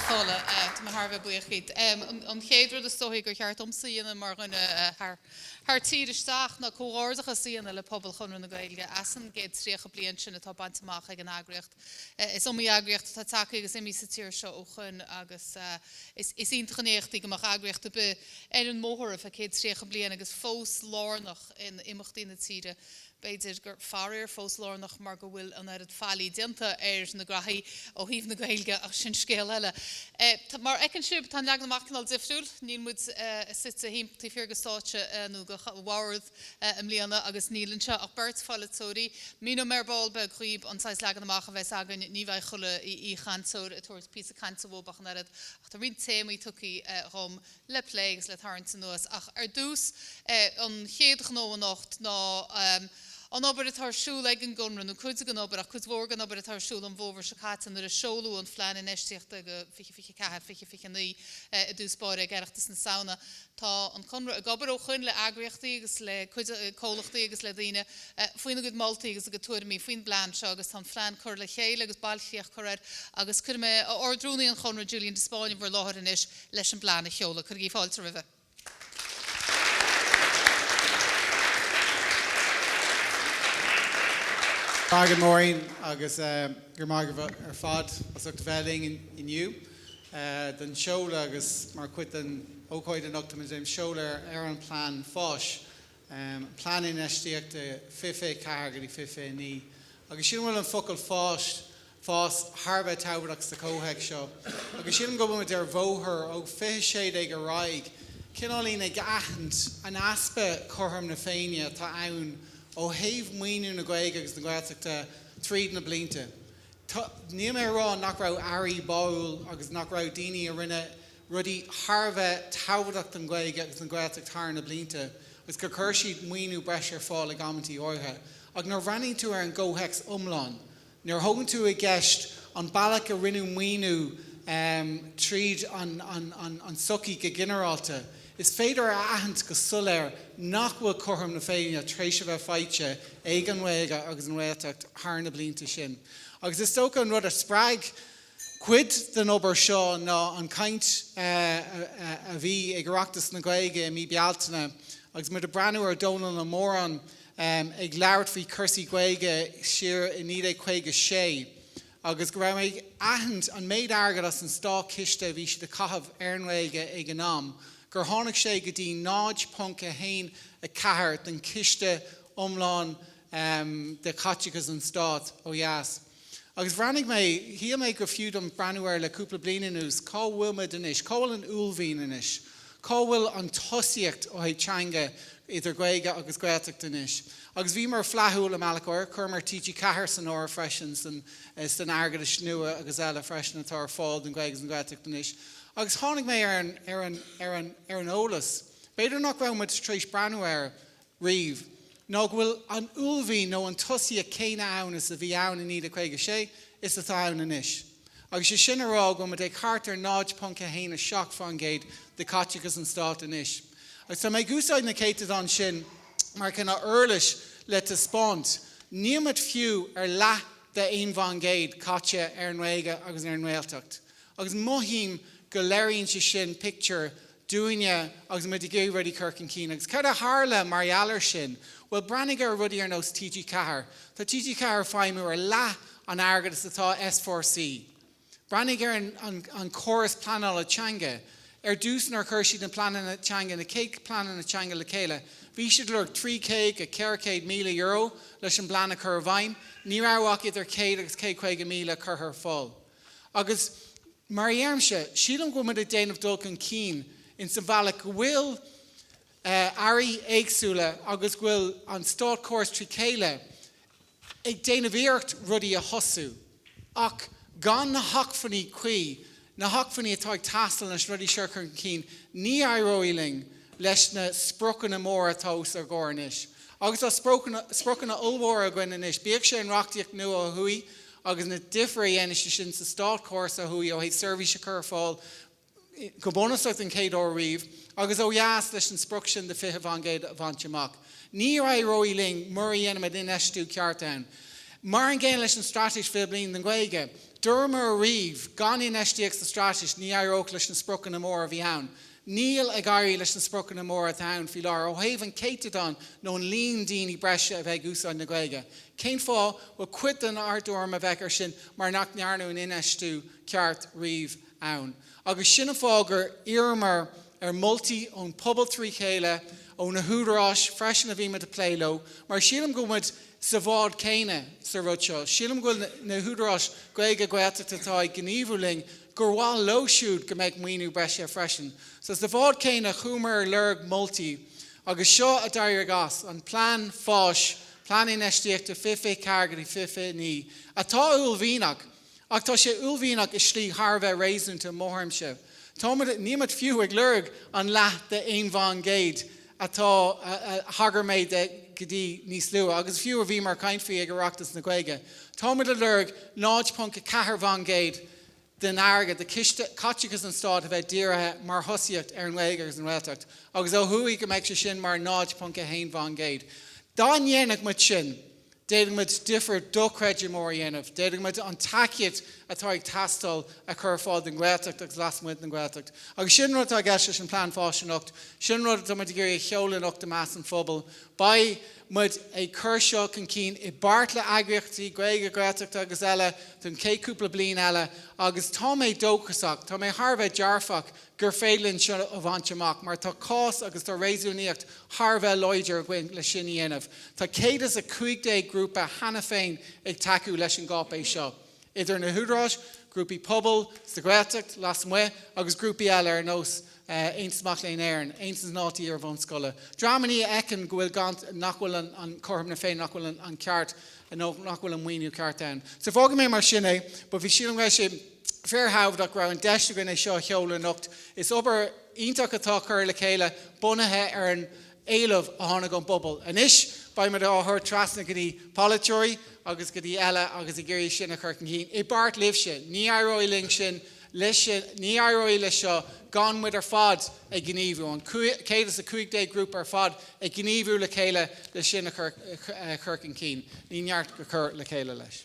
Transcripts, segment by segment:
Fódhla. Tá mé thar a bheith buíoch díot. An chéad rud is dóichí gur cheart domsa a dhéanamh mar dhuine thar tír isteach ná comhghairdeachas a dhéanamh le pobal Chonradh na Gaeilge as an gcéad 30 bliain sin atá bainte amach ag an eagraíocht. Is iomaí eagraíocht atá tagtha agus imithe sa tír seo ó shoin agus is iontach an éacht í go mbeadh eagraíocht ar bith ar an mbóthar ar feadh 130 bliain agus fós lárnach in imeachtaí na tíre. B'fhéidir gur faraor fós lárnach mar go bhfuil an oiread faillí déanta ar na graithí ó thaobh na Gaeilge ach sin scéal eile. Mar a fheiceann sibh tá an leagan amach cineál difriúil. Níl muid suite taobh thiar de stáitse nó de bhord i mbliana agus níl anseo ach beirt pholaiteoirí. Míneoidh mé ar ball beag dhaoib an saghas leagan amach a bheas againn. Ní bheidh chuile aoichainteoir ag tabhairt píosa cainte uathu ach an oiread ach tá roinnt téamaí tugtha dhom le plé agus le tarraingt anuas. Ach ar dtús, an chéad ghnó anocht ná an obair atá ar siúl ag an gConradh, nó cuid den obair, ach cuid mhór den obair atá ar siúl an bhfómhar seo caite nuair a seoladh an Phlean Infheistíochta do 2024, 2029 i dtús báire ag Oireachtas na Samhna. Tá an Conradh ag obair ó shoin le eagraíochtaí agus le cuid comhlachtaí agus le daoine faoina gcuid moltaí agus a gcuid tuairimí faoin bplean seo agus tá an phlean curtha le chéile agus bailchríoch curtha air agus cuirfidh mé Ard-Rúnaí an Chonradh, Julian de Spáinn, in bhur láthair anois leis an bplean a sheoladh. Cuirigí fáilte roimhe. Maith agat Máirín agus go raibh maith agaibh ar fad as ucht a bheith linn inniu don seoladh agus mar chuid den ócáid anocht táimid ag déanamh seoladh ar an plean fáis Plean Infheistíochta 2024 go dtí 2029 agus sílim go bhfuil an focal fáis, fás, thar a bheith tábhachtach sa chomhthéacs seo agus sílim go bhfuil muid ar bhóthar ó 2016 ar aghaidh cineáilín ag aithint an easpa cothrom na Féinne atá ann ó thaobh maoiniú na Gaeilge agus na Gaeltachta tríd na blianta. Níl mé ag rá nach raibh airí báúil agus nach raibh daoine a rinne rudaí thar a bheith tábhachtach don Ghaeilge agus don Ghaeltacht thar na blianta agus gur chuir siad maoiniú breise ar fáil ag amantaí áirithe. Ach nuair a bhreathnaíonn tú ar an gcomhthéacs iomlán, nuair a thógann tú i gceist an bealach a rinneadh maoiniú tríd an tsochaí go ginearálta, is féidir a aithint go soiléir nach bhfuil cothrom na Féinne tar éis a bheith faighte ag an nGaeilge agus an Ghaeltacht thar na blianta sin. Agus is dócha an rud a spreag Cuid den obair seo ná an chaint a bhí ag Oireachtas na Gaeilge i mí Bealtaine agus muid ag breathnú ar Dónall Ó Móráin ag labhairt faoi chúrsaí Gaeilge siar i 1956 agus go raibh mé ag aithint an méid airgid as an státchiste a bhí siad ag caitheamh ar an nGaeilge ag an am gur tháinig sé go dtí 0.14 den chiste iomlán de chaiteachas an stáit ó dheas. Agus bhreathnaigh mé, shíl mé gur fiú dom breathnú air le cúpla bliain anuas, cá bhfuil muid anois? Cá bhfuil an uaillmhian anois? Cá bhfuil an tosaíocht ó thaobh teanga idir Gaeilge agus Gaeltacht anois? Agus bhíomar flaithiúil i mbealach áirithe, chuireamar TG4 san áireamh freisin san san airgeadais nua agus eile freisin atá ar fáil don Ghaeilge agus don Ghaeltacht anois. Agus tháinig mé ar an ar an ar an ar an eolas, b'fhéidir nach raibh muid tar éis breathnú air, riamh, ná go bhfuil an uaillmhian nó an tosaíocht chéanna ann is a bhí ann i 1956 is atá ann anois. Agus sé sin a rá go bhfuil muid ag thart ar 0.17% de chaiteachas an stáit anois. Agus tá mé ag úsáid na céatadáin sin mar cineál uirlis le taispeáint, níl muid fiú ar leath de 1% caite ar an nGaeilge agus ar an nGaeltacht. Agus mothaím go léiríonn sé sin pictiúr dúinne agus muid ag iarraidh rudaí a chur chun cinn. Agus cad a tharla mar gheall air sin? Bhuel, breathnaigh ar rudaí ar nós TG4. Tá TG4 ag feidhmiú ar leath an airgid is atá S4C. Breathnaigh ar an córas pleanála teanga. Ar dtús nuair a chuir siad na pleananna teanga, na chéad pleananna teanga le chéile, bhí siad ag lorg 300 go 400,000 euro leis an bplean a chur i bhfeidhm. Ní raibh ach idir 100 agus 150,000 curtha ar fáil. Agus mar a dheirimse, sílim go bhfuil muid ag déanamh dul chun cinn ins an bhealach go bhfuil airí éagsúla agus go bhfuil an státchóras trí chéile ag déanamh iarracht rudaí a thosú ach gan na hacmhainní cuí, na hacmhainní atá ag teastáil leis na rudaí seo a chur chun cinn, ní éireoidh linn leis na spriocanna móra atá os ár gcomhair anois. Agus tá spriocanna ollmhóra againn anois, bíodh sé an reachtaíocht nua ó thuaidh agus na difir a dhéanfaidh sé sin sa státchóras ó thuaidh ó thaobh seirbhís a chur ar fáil go bunúsach den chéad uair riamh, agus ó dheas leis an sprioc sin de 20% a bhaint amach. Ní éireoidh linn mura dhéanaimid infheistiú ceart ann. Mar an gcéanna leis an Straitéis 20 Bliain don Ghaeilge, dúramar ariamh, gan infheistíocht sa straitéis ní éireodh leis na spriocanna móra a bhí ann. Níl ag éirí leis na spriocanna móra atá ann faoi láthair ó thaobh an céatadán nó an líon daoine breise a bheith ag úsáid na Gaeilge. Cén fáth? Bhuel, cuid den ár dtuairim a bheadh air sin mar nach ndearnadh an infheistiú ceart riamh ann. Agus sin an fáth gur iarramar ar moltaí ón pobal trí chéile, ó na húdaráis freisin a bhímid ag plé leo, mar sílim go bhfuil muid sa bhád céanna sa rud seo. Sílim go bhfuil na húdaráis Gaeilge Gaeltachta atá ag gníomhú linn, gur mhaith leo siúd go mbeadh maoiniú breise freisin. So sa bhád céanna chuamar ar lorg moltaí agus seo a d'éirigh as, an plean fáis, plean infheistíochta 2024 go dtí 2029, atá uaillmhianach ach tá sé uaillmhianach i slí thar a bheith réasúnta, mo thuairimse. Táimid, nílimid fiú ag lorg an leath de 1 faoin gcéad atá, a thagair mé de go dtí níos luaithe agus fiú a bhíomar ag caint faoi ag Oireachtas na Gaeilge. Táimid ag lorg 0.4 faoin gcéad den airgead de chiste caiteachas an Stáit a bheith dírithe mar thosaíocht ar an nGaeilge agus an Ghaeltacht agus ó thuaidh go mbeidh sé sin mar 0.1 faoin gcéad. Dá ndéanfadh muid sin, d'fhéadfadh muid difear dochreidte mór a dhéanamh. D'fhéadfadh muid an tacaíocht atá ag teastáil a chur ar fáil don Ghaeltacht agus lasmuigh den Ghaeltacht. Agus sin an rud atá i gceist leis an Plean Fáis anocht. Sin an rud atá muid ag iarraidh a sheoladh anocht i measc an phobail. Beidh muid ag cur seo chun cinn i bpáirt le eagraíochtaí Gaeilge, Gaeltachta agus eile don chéad cúpla bliain eile agus tá mé dóchasach, tá mé thar a bheith dearfach gur féidir linn seo a bhaint amach mar tá cás agus tá réasúnaíocht thar a bheith láidir againn le sin a dhéanamh. Tá 115 grúpa cheana féin ag tacú leis an gcáipéis seo. idir na húdaráis, grúpaí pobail sa Ghaeltacht, lasmuigh, agus grúpaí eile ar nós Aontas Mac Léinn Éireann, Aontas na nDaltaí Iar-bhunscoile, dreamanna a fheiceann go bhfuil gan, nach bhfuil an cothrom na Féinne, nach bhfuil an ceart nó nach bhfuil an maoiniú ceart ann. So fágfaidh mé mar sin é, but bhí sílim go raibh sé fíorthábhachtach go raibh an deis againn é seo a sheoladh anocht. Is obair iontach atá curtha le chéile bunaithe ar an éileamh a tháinig ón bpobal. Anois, beidh muid á thabhairt trasna go dtí polaiteoirí agus go dtí eile agus ag iarraidh sin a chur chun cinn, i bpáirt libhse. Ní éireoidh linn sin, leis sin, ní éireoidh leis seo gan muid ar fad ag gníomhú, an 115 grúpa ar fad ag gníomhú le chéile le sin a chur chun cinn. Ní neart go cur le chéile leis.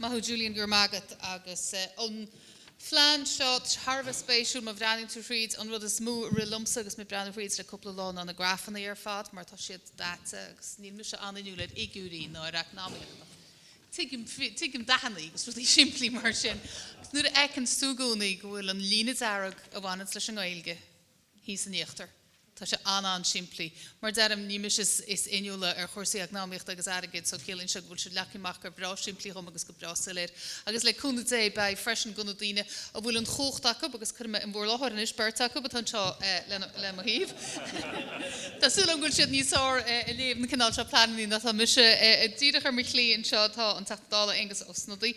Maith thú Julian, go raibh maith agat agus an phlean seo thar a bheith spéisiúil má bhreathnaíonn tú thríd, an rud is mó a rith liomsa agus mé ag breathnú thríd le cúpla lá ná na grafanna ar fad mar tá siad daite agus níl mise an-inniúil ar fhigiúirí ná ar eacnamaíocht ach tuigim, tuigim dathanna agus rudaí simplí mar sin agus nuair a fheiceann tú i gcónaí go bhfuil an líne dearg a bhaineanns leis an nGaeilge thíos in íochtar. Tá sé an-an-simplí. Mar deirim, ní mise is inniúla ar chúrsaí eacnamaíochta agus airgid so ciallaíonn sé go bhfuil siad leagtha amach go breá simplí dhom agus go breá soiléir. Agus le cúnamh Dé beidh freisin do na daoine a bhfuil an chumhacht acu agus cuirfidh mé in bhur láthair anois beirt acu atá anseo le mo thaobh. Tá súil agam go bhfuil siad níos fearr ag léamh na cineál seo pleananna ná tá mise. Díreach ar mo chlé anseo tá an Teachta Dála Aengus Ó Snodaigh.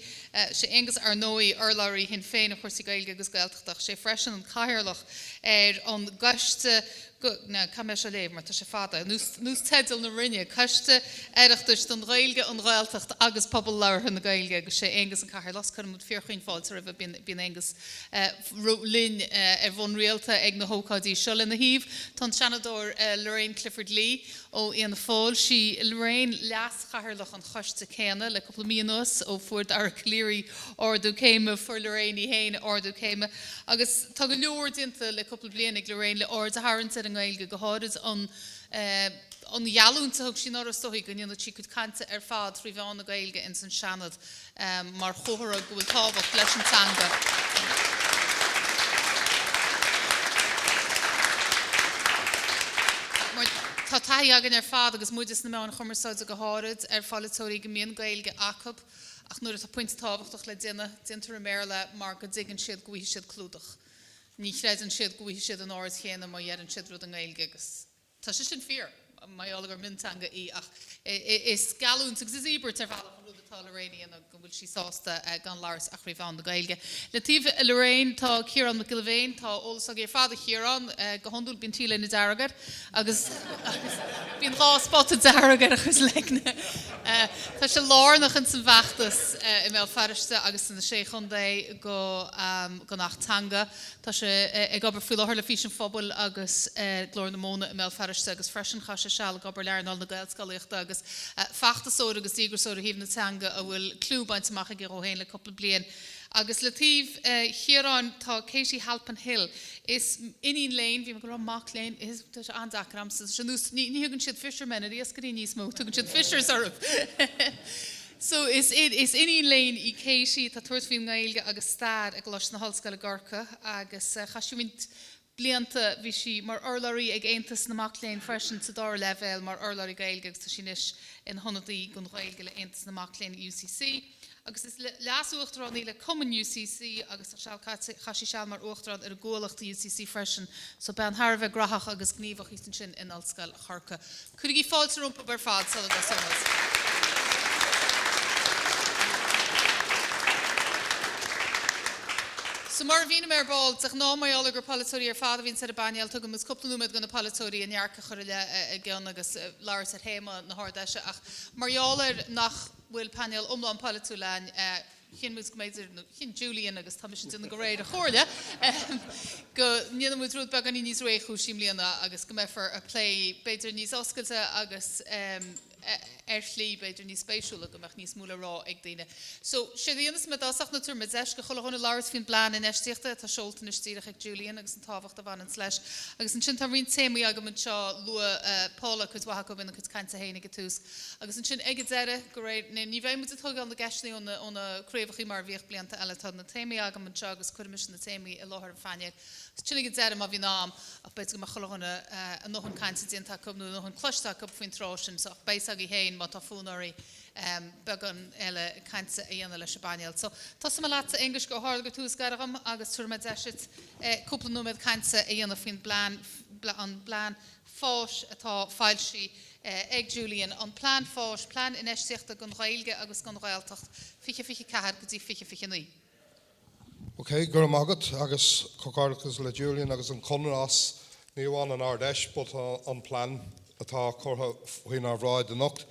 Sé Aengus ar ndóigh urlabhraí Shinn Féin ar chúrsaí Gaeilge agus Gaeltachta ach sé freisin an Cathaoirleach ar an gcoiste go, now, caithfidh mé seo a léamh mar tá sé fada, nós teideal na Roinne, Coiste Oireachtais don Ghaeilge, an Ghaeltacht agus Pobal Labhartha na Gaeilge agus sé Aengus an Cathaoirleach, cuireann muid fíorchaoin fáilte roimhe, bíonn, bíonn Aengus linn ar bhonn rialta ag na hócáidí seo. Lena thaobh tá an Seanadóir Lorraine Clifford-Lee ó Fhianna Fáil, sí Lorraine leas-chathaoirleach an choiste céanna le cúpla mí anuas ó fuair Dara Calleary ardú céime, fuair Lorraine í féin ardú céime agus tá go leor déanta le cúpla bliain ag Lorraine le aird a tharraingt ar an nGaeilge, go háirid an an gheallúint a thug sí anuraidh is dóigh go ndéanfadh sí cuid cainte ar fad trí mheán na Gaeilge ins an Seanad mar chomhartha go bhfuil tábhacht leis an teanga. Mar tá taithí againn ar fad agus muide sna meáin chumarsáide go háirid ar pholaiteoirí go mbíonn Gaeilge acu ach nuair atá pointe tábhachtach le déanamh, déantar i mBéarla é mar go dtuigeann siad go bhfaighidh siad clúdach. Ní chreideann siad go bhfaighidh siad an aird chéanna má dheireann siad rud i nGaeilge agus tá sé sin fíor, mar gheall gur mionteanga í ach is geallúint agus is íobairt ar bhealach an rud atá. atá Lorraine a dhéanamh go bhfuil sí sásta gan labhairt ach trí mheán na Gaeilge. Le taobh Lorraine tá Ciarán Mac Giolla Bhéin, tá eolas agaibh ar fad ar Chiarán, go hiondúil bíonn T-léine dearg air agus bíonn 2 spota dearg ar a chuid leigne. Tá sé lárnach ins an bhfeachtas i mBéal Feirste agus sna Sé Chontae go don Acht Teanga. Tá sé ag obair faoi láthair le Fís an Phobail agus Glór na Móna i mBéal Feirste agus freisin chaith sé seal ag obair le earnáil na Gaelscolaíochta agus feachtasóir agus díograiseoir ó thaobh na teanga a bhfuil clú bainte amach aige dhó féin le cúpla bliain. Agus le taobh Chiaráin tá Katie Halpin Hill. Is iníon léinn, bhí mé ag rá mac léinn, is tá sé an-deacair a'msa, tá sé nós, ní thugann siad fishermen ar iascairí níos mó, tugann siad fishers orthu. So, is is iníon léinn í Katie atá ag tabhairt faoin nGaeilge agus Stair i gColáiste na hOllscoile i gCorcaigh agus chaith sí roinnt blianta, bhí sí mar urlabhraí ag Aontas na Mac Léinn freisin sa dara leibhéal mar urlabhraí Gaeilge agus tá sí anois ina hionadaí don Ghaeilge le Aontas na Mac Léinn UCC agus is leas-uachtarán í le Cumann UCC agus tá seal caite, chaith sí seal mar uachtarán ar an gCuallacht UCC freisin so bean thar a bheith graitheach agus gníomhach í ansin in Ollscoil Chorcaí. Cuirigí fáilte rompu ar fad sula dtosóimid. So mar a mhínigh mé ar ball, de ghnáth mar gheall ar gur polaiteoirí ar fad a bhíonns ar an bpainéal, tugann muid cúpla nóiméad do na polaiteoirí a ndearcadh a chur i leith a gcionn agus labhairt ar théama na hArd-Fheise ach mar gheall ar nach bhfuil painéal iomlán polaitiúil againn, Chinn muid go mb'fhéidir, nó chinn Julian agus tá mise ag déanamh de réir a chomhairle, go ndéanfaidh muid rud beagáinín níos réchúisí i mbliana agus go mbeifear ag plé b'fhéidir níos oscailte agus ar shlí b'fhéidir níos spéisiúla, go mbeadh níos mó le rá ag daoine. So, séard a dhéanfas mé i dtosach ná tabharfaidh mé deis do chuile dhuine labhairt faoin bplean infheistíochta atá seolta anois díreach ag Julian agus an tábhacht a bhaineanns leis. Agus ansin tá roinnt téamaí agam anseo, luaigh Paula cuid mhaith acu ina cuid cainte féin ag an tús. Agus ansin ag an deireadh, go réir, ní bheidh muid ag tógáil na gceisteanna ó na, ó na craobhachaí mar a bhíodh blianta eile, tá na téamaí agam anseo agus cuirfidh mise na téamaí i láthair an phainéil. Agus ansin ag an deireadh má bhíonn am, ach b'fhéidir go mbeadh chuile dhuine a ndóthain cainte déanta acu nó a ndóthain cloiste acu faoin tráth sin, so ach beidh 's agaibh féin má tá fonn oraibh beagán eile cainte a dhéanamh leis an bpainéal. So, tosóidh mé leatsa, Aonghus, ó tharla gur tú is gaire dhom agus tabharfaidh mé deis duit cúpla nóiméad cainte a dhéanamh faoin bplean, an bplean fáis atá foilsithe ag Julian, an Plean Fáis, Plean Infheistíochta don Ghaeilge agus don Ghaeltacht, 2024 go dtí 2029. Ok, go raibh maith agat agus comhghairdeachas le Julian agus an Conradh as ní amháin an Ard Fheis but an plean atá curtha faoinár bhráid anocht.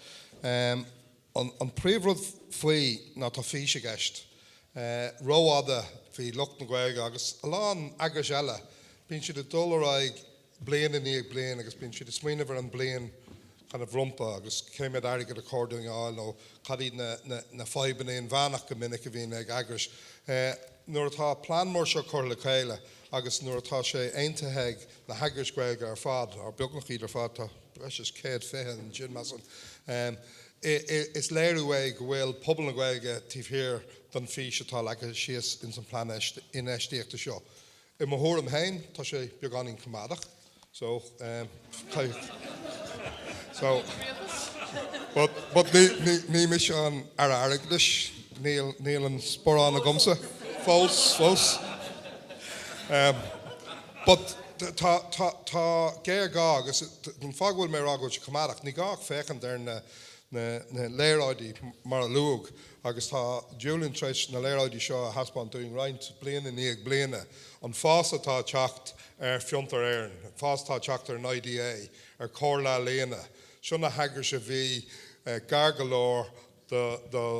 An príomhrud faoi ná tá fís i gceist. Rófhada bhí lucht na Gaeilge agus a lán eagrais eile, bíonn siad ag dul ar aghaidh bliain i ndiaidh bliain agus bíonn siad ag smaoineamh ar an bliain kind of rompu agus cé mhéad airgead ar chóir dúinn a fháil nó cad iad na, na, na fadhbanna inmheánach go minic a bhíonn ag eagrais. Nuair atá plean mar seo curtha le chéile agus nuair atá sé aontaithe ag na heagrais Ghaeilge ar fad, or beagnach iad ar fad, tá breis is 120 ansin measaim, is léiriú é go bhfuil pobal na Gaeilge taobh thiar den fhís atá leagtha síos ins an plean infheistíochta seo. I mo thuairim féin, tá sé beagáinín coimeádach. So, so, but, but ní, ní, ní mise an Aire Airgeadais, níl, níl an sparán agamsa fós, fós. Um, but tá, tá, tá géarghá agus an fáth go bhfuil mé ag rá go bhfuil sé coimeádach, ní gá ach féachaint ar na, na, na léaráidí mar a luadh Agus tá Julian tar éis na léaráidí seo a thaispeáint dúinn roinnt bliain i ndiaidh bliana, an fás atá ag teacht ar Fiontar Éireann, an fás atá ag teacht ar an IDA, ar Comhairle Ealaíona, seo na heagrais a bhí gar go leor do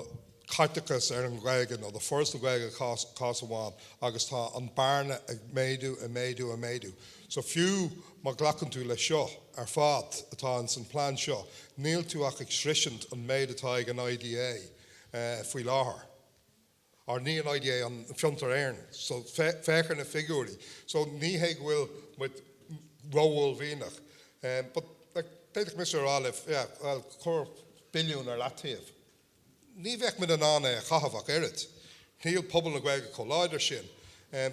chaiteachas ar an Ghaeilge nó do Foras na Gaeilge i gcás amháin agus tá an bearna ag méadú, ag méadú, ag méadú. So fiú má ghlacann tú leis seo ar fad atá ins an plean seo, níl tú ach ag sroisint an méid atá ag an IDA faoi láthair. Or ní an IDA, an Fiontar Éireann. So féach ar na figiúirí. So ní hé go bhfuil muid ró-uaillmhianach. But like d'fhéadfadh mise a rá libh, yeah, well cuir billiún ar leataobh. Ní bheadh muid in ann é a chaitheamh ach oiread. Níl pobal na Gaeilge chomh láidir sin.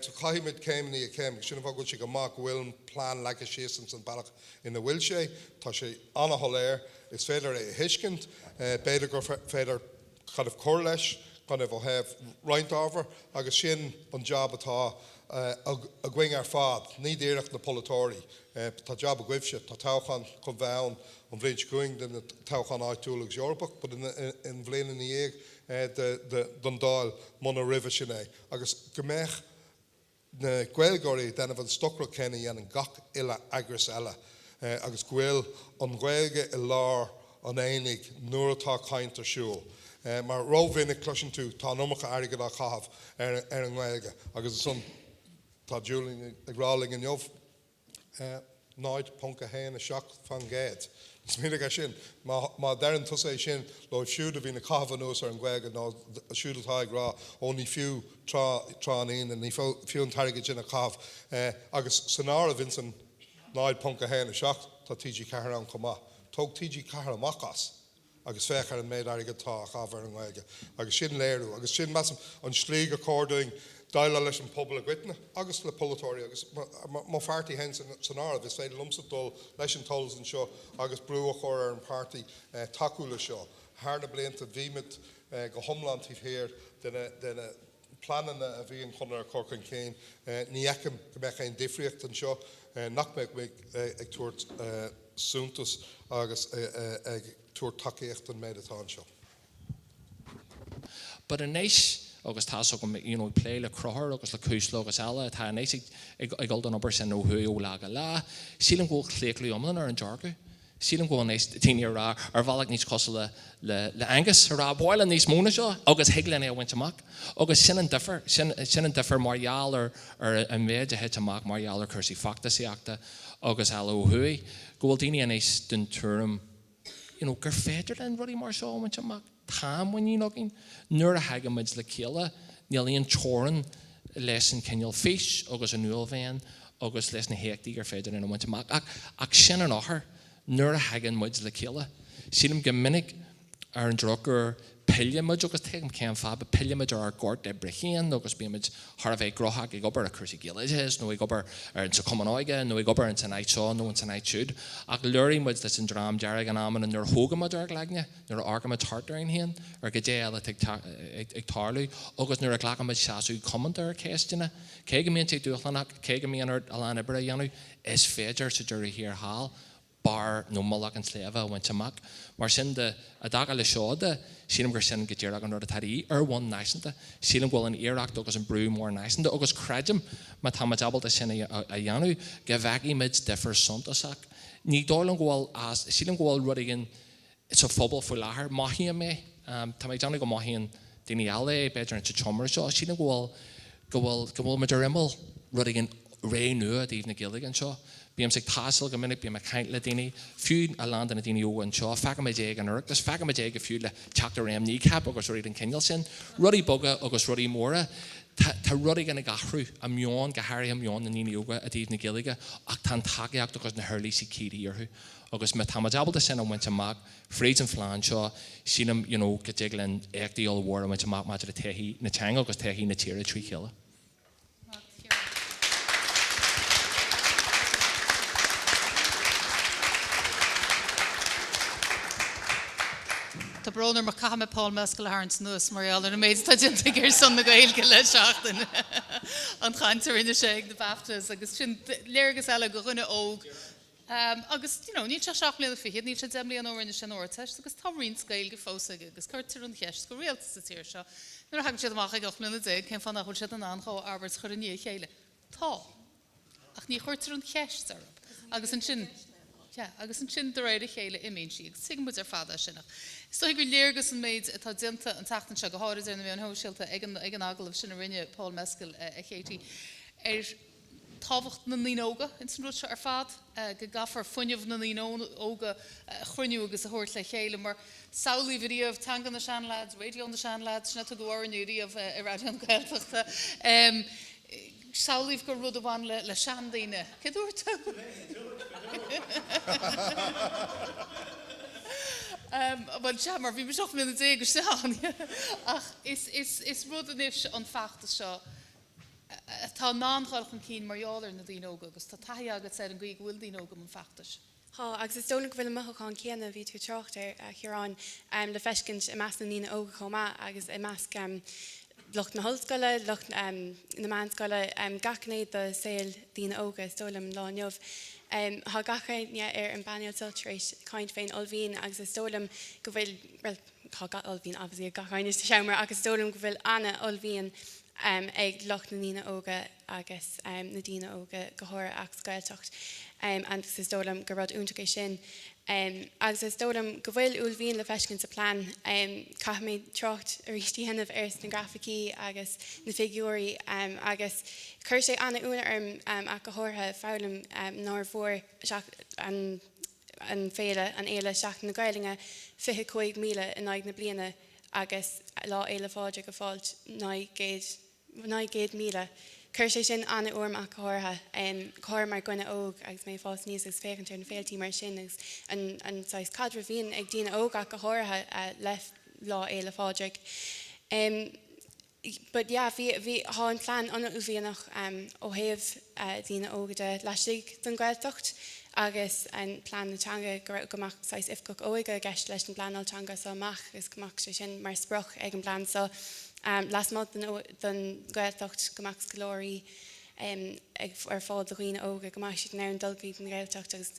So caithfidh muid céim i ndiaidh céim agus sin an fáth go bhfuil sé go maith go bhfuil an plean leagtha síos ins an bealach ina bhfuil sé. Tá sé an-shoiléir, is féidir é a thuiscint, b'fhéidir gur féidir kind of cur leis. Kind of ó thaobh roinnt ábhar agus sin an jab atá againn ar fad, ní díreach na polaiteoirí. Tá jab agaibhse, tá toghchán chun bheith ann an bhliain seo chugainn do na toghcháin áitiúil agus Eorpach, but an bhliain ina dhiaidh don Dáil muna roimhe sin é. Agus go mbeadh na Gaeilgeoirí ag déanamh an stocaireacht chéanna a dhéanann gach uile eagras eile agus go bhfuil an Ghaeilge i lár an aonaigh nuair atá caint ar siúl. Mar rómhinic cloiseann tú tá an iomarca airgid á chaitheamh ar an nGaeilge agus ansan tá Julian ag rá linn inniu, 0.17%. Smaoinigh air sin. Má deireann tusa é sin leo siúd a bhíonn ag caitheamh anuas ar an Ghaeilge nó siúd atá ag rá ó ní fiú tráth an Aoine, ní fiú an t-airgead sin a chaitheamh. Agus san áireamh ins an 0.17 tá TG4 ann chomh maith. Tóg TG4 amach as. agus féach ar an méid airgid atá á chaitheamh ar an nGaeilge agus sin léiriú agus sin, measaim, an slí gur chóir dúinn déileáil leis an pobal i gcoitinne agus le polaiteoirí agus mo pháirtí féin san áireamh. Is féidir liomsa dul leis an t-eolas anseo agus brú a chur ar an pháirtí tacú le seo. Thar na blianta bhí muid go hiomlán taobh thiar de na pleananna a bhí an Conradh a chur chun cinn. Ní fheicim go mbeadh aon difríocht anseo nach mbeadh muid ag tabhairt suntas agus ag tabhairt tacaíocht don méid atá anseo. But anois, agus tá's agam, you know, ag plé le Conchúr agus le Cuisle agus eile atá anois ag ag dul don obair sin ó thuaidh ó lá go lá, sílim go bhfuil claochlú iomlán ar an dearcadh. Sílim go bhfuil anois daoine ag rá, ar bhealach níos cosúil le le Angus, ag rá, ba mhaith linn níos mó ná seo agus thig linn é a bhaint amach. Agus sin an difear, sin sin an difear mar gheall ar ar an mhéid a thit amach mar gheall ar chúrsaí feachtasaíochta agus eile ó thuaidh, go bhfuil daoine anois den tuairim, you know, gur féidir linn rudaí mar seo a bhaint amach. Tá muinín againn. Nuair a thagann muid le chéile, níl aon teorainn leis an chineál fís agus an uaillmhian agus leis na héachtaí gur féidir linn a bhaint amach. Ach, ach sin an eochair, nuair a thagann muid le chéile. Sílim go minic ar an drochuair pilleann muid, agus tuigim cén fáth, but pilleann muid ar ár ngort oibre féin agus bímid thar a bheith gnóthach ag obair ar chúrsaí Gaeloideachais nó ag obair ar insa Chumann Óige nó ag obair ins an áit seo nó ins an áit siúd. Ach léiríonn muid leis an Dream Dearg in amanna nuair a thógann muid ár gcloigne, nuair a amharcann muid thart orainn féin, ar goidé eile atá ag tarlú agus nuair a ghlacann muid seasamh cumanta ar cheisteanna, cé go mbíonn sé dúshlánach, cé go mbíonn ort a lán oibre a dhéanamh, is féidir sa deireadh thiar thall barr nó mullach an tsléibhe a bhaint amach. Mar sin de, i dtaca le seo de, sílim gur sin go díreach an rud atá de dhíth ar bhonn náisiúnta. Sílim go bhfuil an iarracht agus an brú mór náisiúnta agus creidim, má tá muid ábalta sin a dhéanamh, go bhfeicfidh muid difear suntasach. Ní dóigh liom go bhfuil as, sílim go bhfuil rud éigin sa phobal faoi láthair, mothaím é, tá mé ag déanamh go mothaíonn daoine eile é, b'fhéidir insa tseomra seo, sílim go bhfuil, go bhfuil, go bhfuil muid ar imeall rud éigin, ré nua i dtaobh na Gaeilge anseo. Bímse ag taisteal go minic, bím ag caint le daoine, fiú a lán de na daoine óga anseo, feicimid é ag an Oireachtas, feicimid é go fiú le teacht i réim Kneecap agus rudaí den chineál sin, rudaí beaga agus rudaí móra. Tá, tá rud éigin ag athrú i meon, go háirithe meon na ndaoine óga i dtaobh na Gaeilge ach tá an tacaíocht agus na huirlisí cuí de dhíth orthu. Agus má tá muid ábalta sin a bhaint amach fríd an phlean seo, sílim, you know, go dtig linn éachtaí ollmhóra a bhaint amach maidir le todhchaí na teanga agus todhchaí na tíre trí chéile. Tá brón orm ach caithfidh mé Paul Mescal a tharraingt anuas mar gheall ar an méid atá déanta aige ar son na Gaeilge le seachtain. An chaint a rinne sé ag na BAFTAs agus sin léargas eile go dhuine óg Agus, you know, níl sé seacht mbliana fichead, níl sé 10 mbliana ó rinne sé an Ardteist agus tá roinnt Gaeilge fós aige agus cuirtear an cheist go rialta sa tír seo nuair a thagann siad amach ag 18 mbliana cén fáth nach bhfuil siad in ann dhá abairt a chur i ndiaidh a chéile. Tá. Ach ní chuirtear an cheist orthu. Agus ansin, yeah, agus ansin de réir a chéile imíonn sí agus tuigeann muid ar fad é sin ach is dóigh gur léargas an méid atá déanta an tseachtain seo, go háirid ar na meáin shóisialta, ag an, ag an agallamh sin a rinne Paul Mescal, a Katie, ar tábhacht na ndaoine óga ins an rud seo ar fad, go gcaithfear fuinneamh na ndaoine óga a chruinniú agus a thabhairt le chéile mar samhlaím ariamh teanga na seanleaids, raidió na seanleaids, sin a tugadh orainne ariamh i Raidió na Gaeltachta. Samhlaím gur rud a bhain le seandaoine. Cé dúirt tú? Bhuel, sea, mar bhí mise 18 mbliana istigh ann. Ach is rud anois an feachtas seo atá in ann dul chun cinn mar gheall ar na daoine óga agus tá taithí agat ar an gcaoi go bhfuil daoine óga i mbun feachtais. Tá, agus is dóigh liom go bhfuil an mothúchán céanna a bhí tú ag trácht air, a Chiaráin, le feiscint i measc na ndaoine óga chomh maith agus i measc lucht na hollscoile, lucht na meánscoile, gach gné de saol daoine óga, is dóigh liom, an lá inniu. Tá gach éinne ar an bpainéal seo tar éis caint fén uaillmhian agus is dóigh liom go bhfuil, bhuel, tá uaillmhian obviously ag gach éinne sa seomra ach is dóigh liom go bhfuil ana-uaillmhian ag lucht na ndaoine óga agus na daoine óga go háirithe ach sa Ghaeltacht agus is dóigh liom gur rud iontach é sin. Agus is dóigh liom go bhfuil uaillmhian le feiscint sa plean. Caithfidh mé trácht arís a dhéanamh ar na grafaicí agus na figiúirí agus chuir sé an-ionadh orm ach go háirithe foghlaim nár bhfuair an an féile, an fhéile Seachtain na Gaelainne, 25,000 in aghaidh na bliana agus Lá Fhéile Phádraig ag fáilt 900, 900,000. Chuir sé sin an-ionadh orm ach go háirithe, go háirithe mar dhuine óg agus mé ag fás aníos agus féachaint ar na féiltí mar sin agus an an saghas caidreamh a bhíonn ag daoine óga ach go háirithe le Lá Fhéile Phádraig. But yeah, bhí, bhí, thá an plean an-uaillmhianach ó thaobh daoine óga de laistigh den Ghaeltacht agus an plean na teanga, go raibh, go mbeadh saghas oifigeach óige i gceist leis an bpleanáil teanga so amach agus go mbeadh sé sin mar sprioc ag an bplean so lasmuigh den, den Ghaeltacht, go mbeadh scoláirí ag, ar fáil do dhaoine óga, go mbeadh siad in ann dul go dtí an Ghaeltacht agus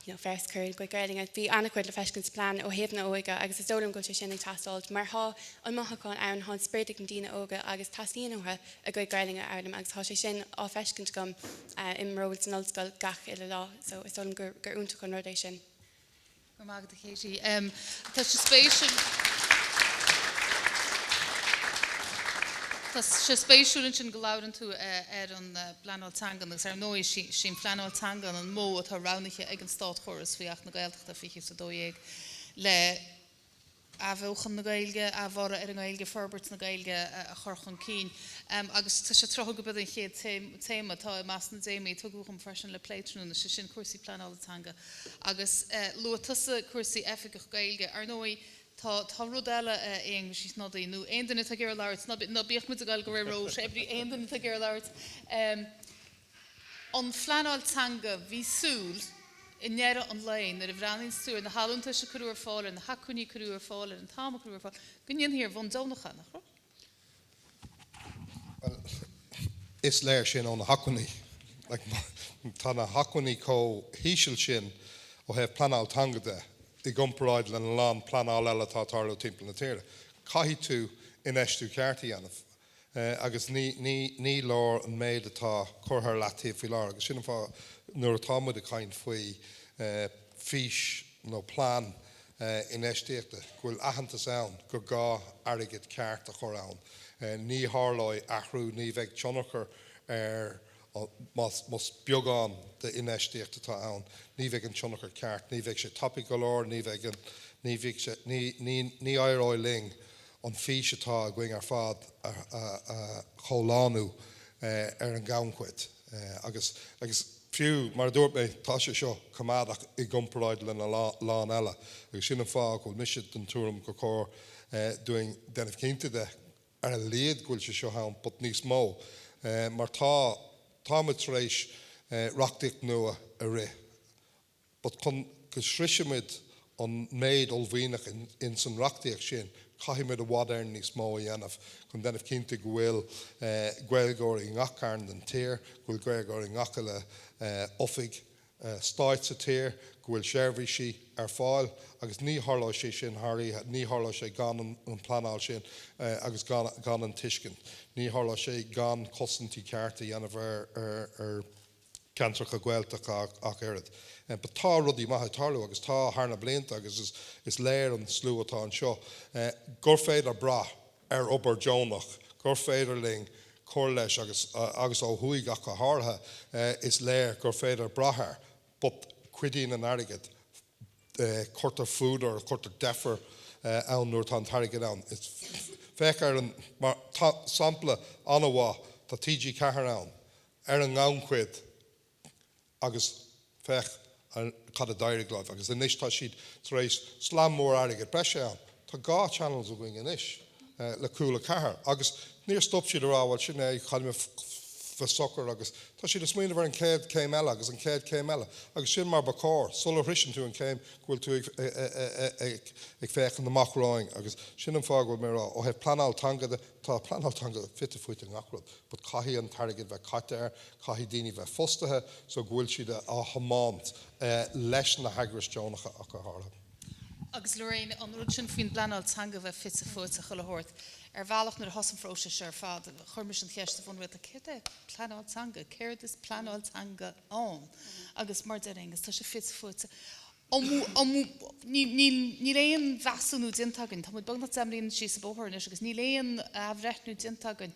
you know, feabhas a chur ar a gcuid Gaelainne. Bhí an-chuid le feiscint sa plean ó thaobh na óige agus is dóigh liom go bhfuil sé sin ag teastáilt mar thá an mothúchán ann, thá an sprid ag na daoine óga agus teastaíonn uathu a gcuid Gaelainne a fhoghlaim agus thá sé sin á feiscint agam i mo ról san ollscoil gach uile lá so is dóigh liom gur gur iontach an rud é sin. Go raibh maith agat a Katie. Tá sé spéisiúil Tá sé spéisiúil ansin go labhrann tú ar an bpleanáil teangan agus ar ndóigh sí an phleanáil teangan an modh atá roghnaithe ag an státchóras faoi Acht na Gaeltachta 2012 le athbheochan na Gaeilge, athbhorradh ar an nGaeilge, forbairt na Gaeilge a chur chun cinn. Agus tá sé tráthúil gurb é an chéad téama atá i measc na dtéamaí a tugadh dhom freisin le plé tráthnóna, sé sin cúrsaí pleanála teanga. Agus luaigh tusa cúrsaí oifigeach Gaeilge. Ar ndóigh, tá tá rud eile, a Aonghuis Uí Shnodaigh, nó aon duine atá ag iarraidh labhairt, ná ná bíodh muid ag dul go ró-shimplí, aon duine atá ag iarraidh labhairt. An phleanáil teanga, bhí súil, i ndeireadh an lae, nuair a bhreathnaíonn tú ar na hallúntais a cuireadh ar fáil, ar na hacmhainní a cuireadh ar fáil, ar an t-am a cuireadh ar fáil, go ndéanfaí ar bhonn deonach é, nach raibh? Bhuel, is léir sin ó na hacmhainní. Tá na hacmhainní chomh híseal sin ó thaobh pleanáil teanga de i gcomparáid lena lán pleanáil eile atá ag tarlú timpeall na tíre. Caithfidh tú infheistiú ceart a dhéanamh. Agus ní leor an méid atá curtha ar leataobh faoi láthair. Agus sin an fáth, nuair atá muid ag caint faoi fís nó plean infheistíochta, go bhfuil aitheantas ann gur gá airgead ceart a chur ann. Ní tharlóidh athrú, ní bheidh tionchar ar, más beagán d'infheistíocht atá ann, ní bheidh an tionchar ceart, ní bheidh sé tapaidh go leor, ní bheidh an, ní bheidh sé, ní, ní, ní éireoidh linn an fís atá againn ar fad a chomhlánú ar an ngannchuid. Agus, agus fiú, mar a dúirt mé, tá sé seo coimeádach i gcomparáid lena lán eile. Agus sin an fáth go bhfuil mise den tuairim gur chóir dúinn déanamh cinnte de, ar a laghad go bhfuil sé seo ann, but níos mó, mar tá, táimid tar éis reachtaíocht nua a rith. But chun go sroisfimid an méid uaillmhianach ins an reachtaíocht sin, caithfimid i bhfad Éireann níos mó a dhéanamh chun déanamh cinnte go bhfuil Gaeilgeoirí i ngach cearn den tír, go bhfuil Gaeilgeoirí i ngach uile oifig stáit sa tír, go bhfuil seirbhísí ar fáil agus ní tharlóidh sé sin thar oíche, ní tharlóidh sé gan an pleanáil sin agus gan an tuiscint, ní tharlóidh sé gan cosaintí cearta a dhéanamh ar ceantracha Gaeltachta ach oiread. But tá rudaí maithe ag tarlú agus tá thar na blianta agus is léir an slua atá anseo gur féidir brath ar obair deonach, gur féidir linn cur leis agus agus ó thuaidh ach go háirithe is léir gur féidir brath air. But cuidíonn an airgead. Cuirtear fuadar, cuirtear deifir ann nuair atá an t-airgead ann. Féach ar an, mar tá sampla an-mhaith, tá TG4 ann. ar an ngannchuid agus féach cad a d'éirigh leo agus anois tá siad tar éis slam mór airgead breise ann. Tá 2 channels againn anois le Cúla 4 agus níor stop siad a rá bhuel sin é caithfidh muid. bheith socair agus tá siad ag smaoineamh ar an chéad chéim eile agus an chéad chéim eile agus sin mar ba chóir, sula shroiseann tú an chéim go bhfuil tú ag féachaint amach romhainn agus sin an fáth go bhfuil mé ag rá ó thaobh pleanáil teanga de, tá pleanáil teanga fite fuaite i ngach rud but caithfidh an t-airgead bheith caite air, caithfidh daoine bheith fostaithe so go bhfuil siad á thiomáint leis na heagrais deonacha ach go háirithe. Agus Lorraine, an rud sin faoin bpleanáil teanga bheith fite fuaite chuile shórt, ar bhealach nuair a thosaigh an phróiseas seo ar fad, chuir mise an cheist go bun rialta, céard é pleanáil teanga? Céard is pleanáil teanga ann? Agus mar a deir Aengus, tá sé fite fuaite. Níl aon mheasúnú déanta againn, tá muid beagnach 10 mbliana síos an bóthar anois agus níl aon athbhreithniú déanta againn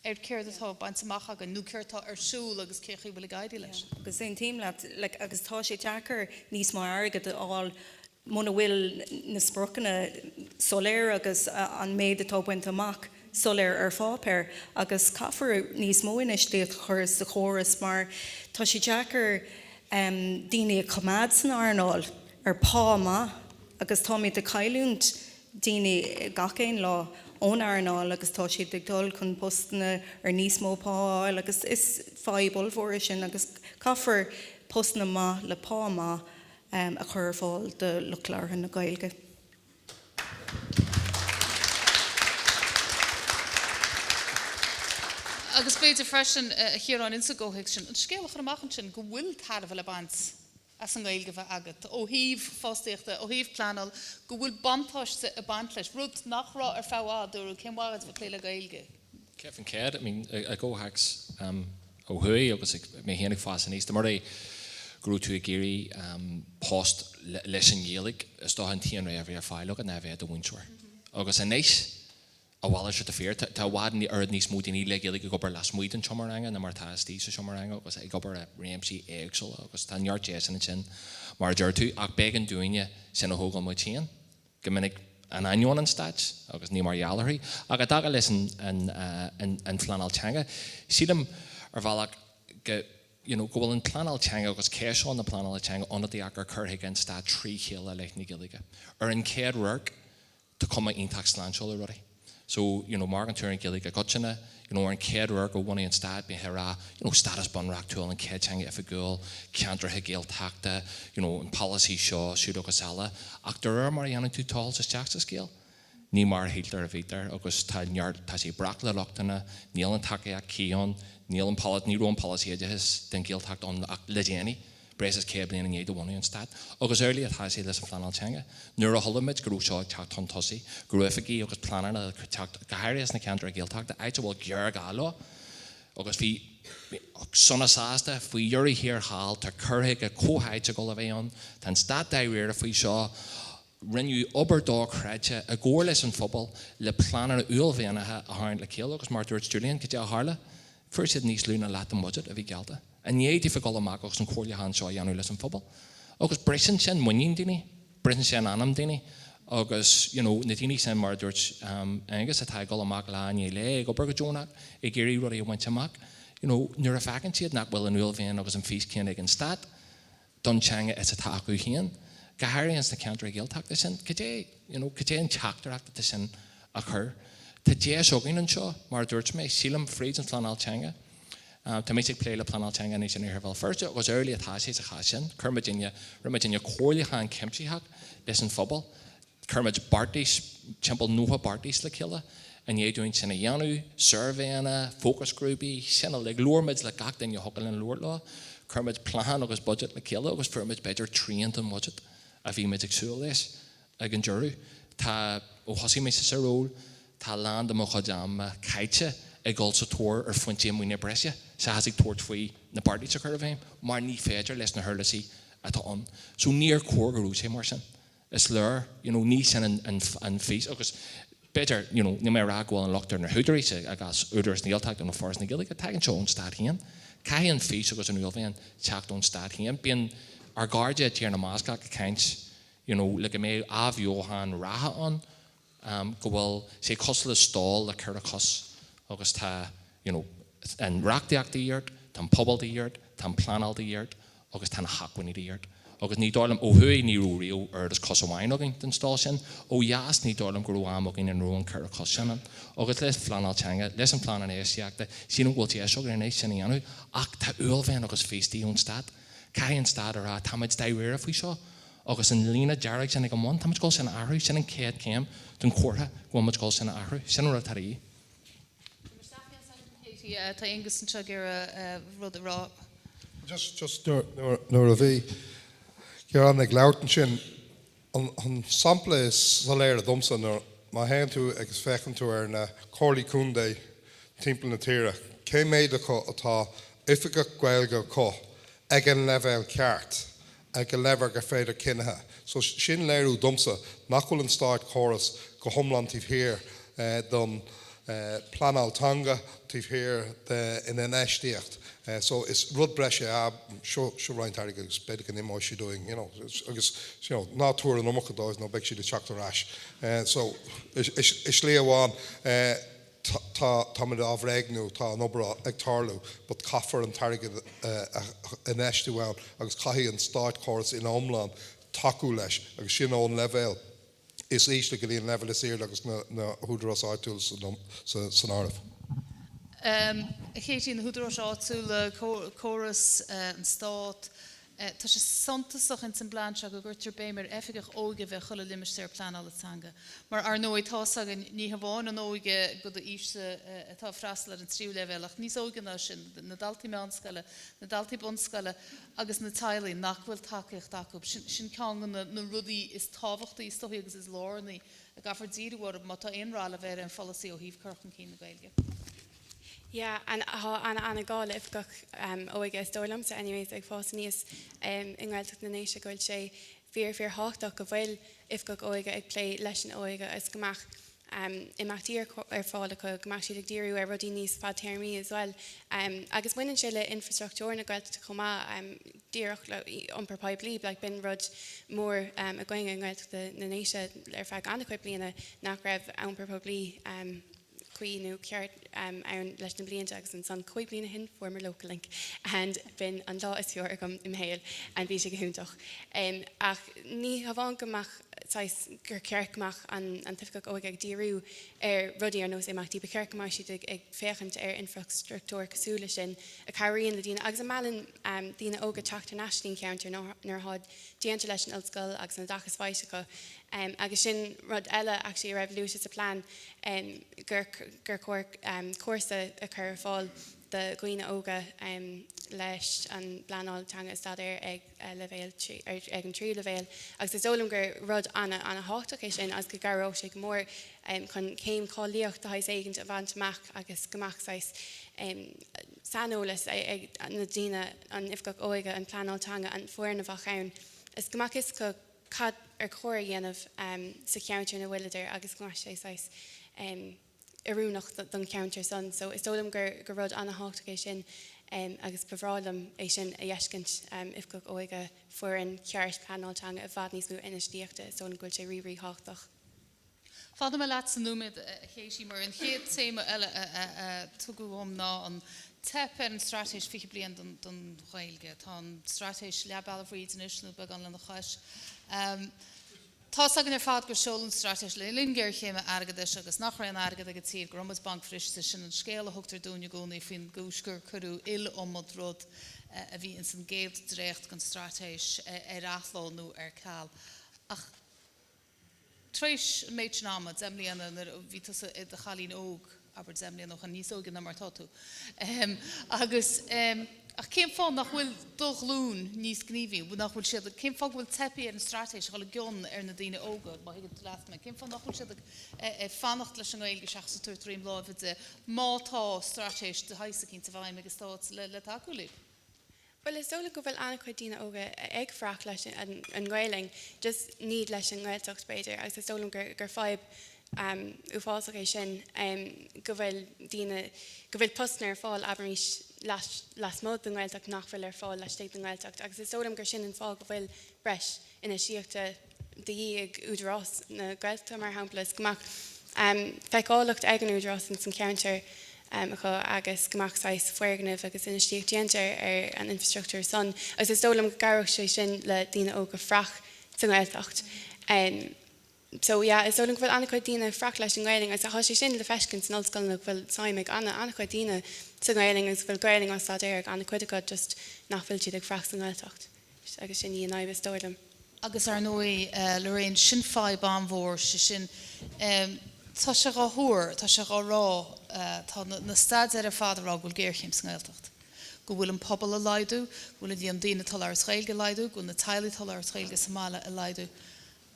ar céard atá bainte amach againn nó céard atá ar siúl agus cén chaoi a bhfuil ag éirí leis. Agus aontaím leat, like, agus tá sé deacair níos mó airgead a fháil muna bhfuil na spriocanna soiléir agus an méid atá bainte amach soiléir ar pháipéar agus caithfear níos mó infheistíocht a chur sa chóras mar tá sé deacair daoine a choimeád san earnáil ar phá maith agus táimid ag cailliúint daoine gach aon lá ón earnáil agus tá siad ag dul chun postanna ar níos mó pá a fháil agus is fadhb ollmhór é sin agus caithfear postanna maith le pá maith a chur ar fáil do lucht labhartha na Gaeilge. Agus b'fhéidir freisin, a Chiaráin, insa gcomhthéacs sin, an scéal a chur amach ansin go bhfuil tairbhe le baint as an nGaeilge a bheith agat, ó thaobh fostaíochta, ó thaobh pleanáil, go bhfuil buntáiste ag baint leis, rud nach raibh ar feadh i bhfad, dúradh, cén mhaith duit bheith ag plé le Gaeilge? 100%, I mean, i gcomhthéacs ó thuaidh agus mé féin ag fás aníos, dá mba rud é go raibh tú ag iarraidh post leis an nGaeilge, is dócha an t-aon rogha a bhí ar fáil agat ná a bheith i do mhúinteoir. Agus anois, a mhalairt atá fíor. Tá i bhfad oiread níos mó daoine le Gaeilge ag obair lasmuigh den seomra ranga ná mar atá istigh sa seomra ranga agus ag obair i réimsí éagsúla agus tá neart deiseanna ansin mar a deir tú ach b'éigean dúinne sin a thógáil muid féin. Go minic in ainneoin an stáit agus ní mar gheall uirthi. Ach i dtaca leis an phleanáil teanga, sílim ar bhealach go you know go bhfuil an pleanáil teanga agus ceist seo na pleanála teanga ionadaíoch ar cur chuige an stáit trí chéile i leith na Gaeilge. Ar an chéad radharc, tá cuma iontach sláintiúil ar rudaí. So, you know, má amharcann tú ar an Ghaeilge i gcoitinne, you know, ar an chéad radharc ó bhunaigh an stát, bíonn sé ag rá, you know, stádas bunreachtúil, an chéad teanga oifigiúil, ceantracha Gaeltachta, you know, an polasaí seo, siúd agus eile. Ach de réir mar a dhéanann tú tochailt isteach sa scéal, ní mar a shíltear a bhítear agus tá neart, tá sé breac le lochtanna, níl an tacaíocht cuí ann, níl an polasaí, ní raibh an polasaí oideachais don Ghaeltacht ann ach le déanaí. breis is 100 bliain i ndiaidh do bhunú an Stáit, agus amhlaidh atá sé leis an phleanáil teanga. Nuair a chuala muid go raibh seo ag teacht chun tosaigh, go raibh oifigí agus pleananna ag teacht, go háirithe sna ceantair Ghaeltachta, áit a bhfuil géarghá leo, agus bhí sona sásta, faoi dheireadh thiar thall, tá cur chuige comhtháite ag dul a bheith ann, tá an Stát dáiríre faoi seo, Rinneadh obair dochreidte i gcomhar leis an phobal le pleananna uaillmhianacha a tharraingt le chéile agus mar a dúirt Julian, cad é a tharla? Fuair siad níos lú ná leath den bhuiséad a bhí geallta. I ndiaidh daofa dul amach agus an comhairliúchán seo a dhéanamh leis an phobal. Agus briseann sin muinín daoine, briseann sin anam daoine agus you know na daoine sin mar a dúirt Aengus atá ag dul amach lá i ndiaidh lae ag obair go deonach ag iarraidh rudaí a bhaint amach, you know nuair a fheiceann siad nach bhfuil an uaillmhian agus an fís céanna ag an stát, don teanga is atá acu féin, go háirithe ins na ceantair Ghaeltachta sin. Cad é, you know, cad é an teachtaireacht atá sin a chur? Tá deis againn anseo, mar a dúirt mé, sílim, fríd an phleanáil teanga. Tá mise ag plé le pleanáil teanga anois in Iarthar Bhéal Feirste agus amhlaidh atá sé sa chás sin. Chuir muidinne, rinne muidinne comhairliúchán cuimsitheach leis an phobal. Chuir muid beartais, timpeall 90 beartais le chéile i ndiaidh dúinn sin a dhéanamh, suirbhéanna, fócasghrúpaí, sin uilig. Labhair muid le gach duine a thiocfadh linn labhairt leo. Chuir muid plean agus budget le chéile agus fuair muid b'fhéidir trian den bhudget a bhí muid ag súil leis ag an deireadh. Tá, ó thosaigh mise sa ról, tá a lán de mo chuid ama caite ag dul sa tóir ar foinsí maoinithe breise seachas ag tabhairt faoi na beartais a chur i bhfeidhm mar ní féidir leis na huirlisí atá ann. So níor chóir go raibh sé mar sin. Is léir, you know, ní sin an fhís agus b'fhéidir, you know, níl mé ag rá go bhfuil an locht ar na húdaráis i gcás Údarás na Gaeltachta nó Foras na Gaeilge, tagann seo ón stát féin. Caithfidh an fhís agus an uaillmhian teacht ón stát féin. Bíonn ár gcairde i dTír na mBascach ag caint, you know, le go mbeidh athbheochan reatha ann, go bhfuil sé cosúil le stól le ceithre chos agus tá, you know, an reachtaíocht de dhíth ort, tá an pobal de dhíth ort, tá an pleanáil de dhíth ort agus tá na hacmhainní de dhíth ort. Agus ní dóigh liom, ó thuaidh ní raibh riamh oiread is cos amháin againn den stól sin, ó dheas ní dóigh liom go raibh am againn ina raibh an 4 cos sin ann. Agus le pleanáil teanga, leis an phlean infheistíochta, sílim go bhfuil deis againn anois sin a dhéanamh. Ach tá uaillmhian agus fís de dhíth ón Stát. Caithfidh an Stát a rá, táimid dáiríre faoi seo. Agus an líne dearg sin ag an mbun, táimid ag dul sin a athrú. Sin an chéad chéim den chomhartha go bhfuil muid ag dul sin a athrú. Sin an rud atá de dhíth. Tá Aengus anseo ag iarraidh rud a rá. Just, just nuair a bhí Ciarán ag labhairt ansin, an sampla is soiléire domsa nuair má théann tú agus féachann tú ar na comhairlí contae timpeall na tíre, cé méid acu atá oifigeach Gaeilge acu ag an leibhéal ceart? ag an leibhéal gur féidir cinnithe. So sin léiriú domsa nach bhfuil an státchóras go hiomlán taobh thiar don pleanáil teanga, taobh thiar den infheistíocht. So is rud breise é, seo seo roinnt airgid agus b'fhéidir go n-imeoidh siad uainn, you know, agus you know, ná tabhair an iomarca dóibh nó beidh siad ag teacht ar ais. So i slí amháin, Tá, táimid á bhréagnú, tá an obair ag tarlú, but caithfear an t-airgead a infheistiú ann agus caithfidh an státchóras ina iomlán tacú leis agus sin ón leibhéal is ísle go dtí an leibhéal is airde agus na húdaráis áitiúla san áireamh. A Katie, na húdaráis áitiúla, córas an stát, Tá sé suntasach ins an bplean seo go gcuirtear béim ar oifigeach óige a bheith chuile limistéar pleanála teanga. Mar ar ndóigh tá's againn ní hamháin an óige de d'aois-sa atá ag freastal ar an tríú leibhéal ach níos óige ná sin, na daltaí meánscoile, na daltaí bunscoile agus na teaghlaigh nach bhfuil tacaíocht acu. Sin ceann de na rudaí is tábhachtaí is dóichí agus is lárnaí a gcaithfear díriú orthu má tá aon rath le bheith ar aon pholasaí ó thaobh cur chun cinn na Gaeilge. Yeah, and tá an-an-ghá le oifigeach óige is dóigh liomsa anyways ag fás aníos i nGaeltacht na nDéise go bhfuil sé fíor fíor thábhachtach go bhfuil oifigeach óige ag plé leis an óige agus go mbeadh imeachtaí ar fáil acu, go mbeadh siad ag díriú ar rudaí níos fadtéarmaí as well. Agus baineann sé le infrastruchtúr na Gaeltachta chomh maith, díreach le iompar poiblí, like b'in rud mór againn i nGaeltacht na nDéise ar feadh an-chuid bliana nach raibh iompar poiblí cuí nó ceart ann leis na blianta agus ansan 5 bliana ó shin fuaireamar Local Link and b'in an lá is fearr agam im shaol and bhí sé go hiontach. Ach ní hamháin go mbeadh saghas gur ceart go mbeadh an an t-oifigeach óige ag díriú ar rudaí ar nós imeachtaí, ba cheart go mbeadh siad ag ag féachaint ar infrastruchtúr cosúil leis sin a chabhraíonn le daoine agus a meallann daoine óga teacht thar n-ais dtí'n cheantar nuair atá déanta leis an ollscoil agus an oideachas faighte acu. Agus sin rud eile actually a raibh luaite sa plean gur gur chóir cúrsa a chur ar fáil do dhaoine óga leis an bpleanáil teanga a staidéar ag leibhéal ag an tríú leibhéal agus is dóigh liom gur rud ana-thábhachtach é sin agus go gcabhródh sé go mór chun céim cáilíocht de shaghas éigint a bhaint amach agus go mbeadh saghas saineolas ag na daoine, an oifigeach óige, an pleanáil teanga, an foireann a bheadh ann is go mbeadh fhios acu cad ar chóir a dhéanamh sa cheantar ina bhfuileadar agus go mbeadh sé saghas oiriúnach don cheantar san. So is dóigh liom gur gur rud ana-thábhachtach é sin agus ba bhreá liom é sin a fheiscint, oifigeach óige, foireann ceart pleanáil teanga i bhfad níos mó infheistíochta, is dóigh liom go bhfuil sé rí-ríthábhachtach. Fanfaidh mé leatsa nóiméad, a Katie, mar an chéad téama eile a tugadh dhom ná an teip ar an Straitéis 20 Bliain don Ghaeilge. Tá an straitéis leath bealaigh fríd anois, nó beagán lena chois. Tá's againn ar fad gur seoladh an straitéis le linn géarchéime airgeadais agus nach raibh aon airgead ag an tír, go raibh muid bancbhriste. Sin an scéal a thugtar dúinn i gcónaí faoin gcúis gur cuireadh iliomad rud a bhí ins an gcéad dréacht den straitéis ar athló nó ar ceal. Ach. Tar éis an méid sin ama, 10 mbliana, nuair a bhí tusa i do chailín óg, abair 10 mbliana ó shin, níos óige ná mar atá tú, agus, ach cén fáth nach bhfuil do ghlúin níos gníomhaí, nach bhfuil siad, cén fáth go bhfuil teipthe ar an straitéis a dhul i gcion ar na daoine óga, má thuigeann tú leat mé, cén fáth nach bhfuil siad ag fanacht leis an nGaeilge seachas ag tabhairt droim láimhe di, má tá straitéis de shaghas eicínt i bhfeidhm ag an stát le tacú léi? Bhuel, is dóigh liom go bhfuil an-chuid daoine óga ag fanacht leis an nGaelainn, just ní leis an nGaeltacht b'fhéidir, agus is dóigh liom gur gur fadhb uafásach é sin go bhfuil daoine, go bhfuil postanna ar fáil, abraimis, lasmuigh den nGaeltacht nach bhfuil ar fáil laistigh den nGaeltacht agus is dóigh liom gur sin an fáth go bhfuil breis infheistíochta de dhíth ag Údarás na Gaeltachta, mar shampla, is go mbeadh feiceálacht ag an Údarás ins an cheantar. acu agus go mbeadh saghas foirgnimh agus infheistíocht déanta ar an infrastruchtúr san agus is dóigh liom go gcabhródh sé sin le daoine óga fanacht sa nGaeltacht. So yeah, is dóigh liom go bhfuil an-chuid daoine ag fanacht leis an nGaelainn agus tá sé sin le feiscint san ollscoileanna go bhfuil suim ag an-chuid daoine sa nGaelainn agus go bhfuil Gaelainn á staidéar ag an-chuid acu just nach bhfuil siad ag fanacht sa nGaeltacht agus sin í an fhadhb is dóigh liom. Agus ar ndóigh, Lorraine, sin fadhb an-mhór, sé sin, tá sé dhá thuar, tá sé dhá rá, tá na staidéir ar fad ag rá go bhfuil géarchéim sa nGaeltacht, go bhfuil an pobal ag laghdú, go bhfuil an líon daoine atá ag labhairt Gaeilge ag laghdú, go bhfuil na teaghlaigh atá ag labhairt Gaeilge sa mbaile ag laghdú.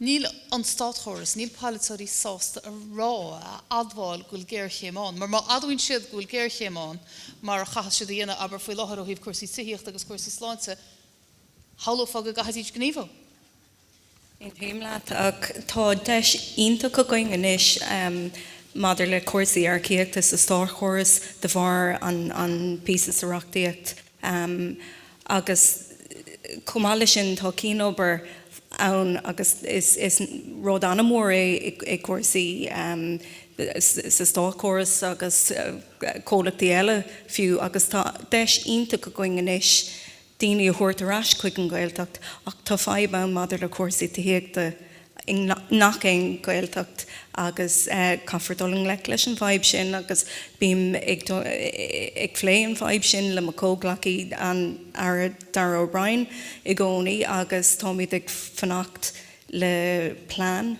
Níl an státchóras, níl polaiteoirí sásta a rá, a admháil go bhfuil géarchéim ann. Mar má admhaíonn siad go bhfuil géarchéim ann, mar a chaithfeas siad a dhéanamh, abair, faoi láthair ó thaobh cúrsaí tithíochta agus cúrsaí sláinte, shamhlófá go gcaithfidís gníomhú. Aontaím leat, ach tá deis iontach againn anois maidir le cúrsaí earcaíochta sa státchóras de bharr an píosa sa reachtaíocht agus chomh maith leis sin tá cianobair ann agus is rud an-mhór é i gcúrsaí sa státchóras agus comhlachtaí eile fiú agus tá deis iontach againn anois daoine a thabhairt ar ais chuig an Ghaeltacht ach tá fadhb ann maidir le cúrsaí tithíochta i ngach aon Ghaeltacht agus caithfear dul i ngleic leis an bhfadhb sin agus bím ag ag plé an fhadhb sin le mo chomhghleacaí an Aire Darragh O'Brien i gcónaí agus táimid ag fanacht le plean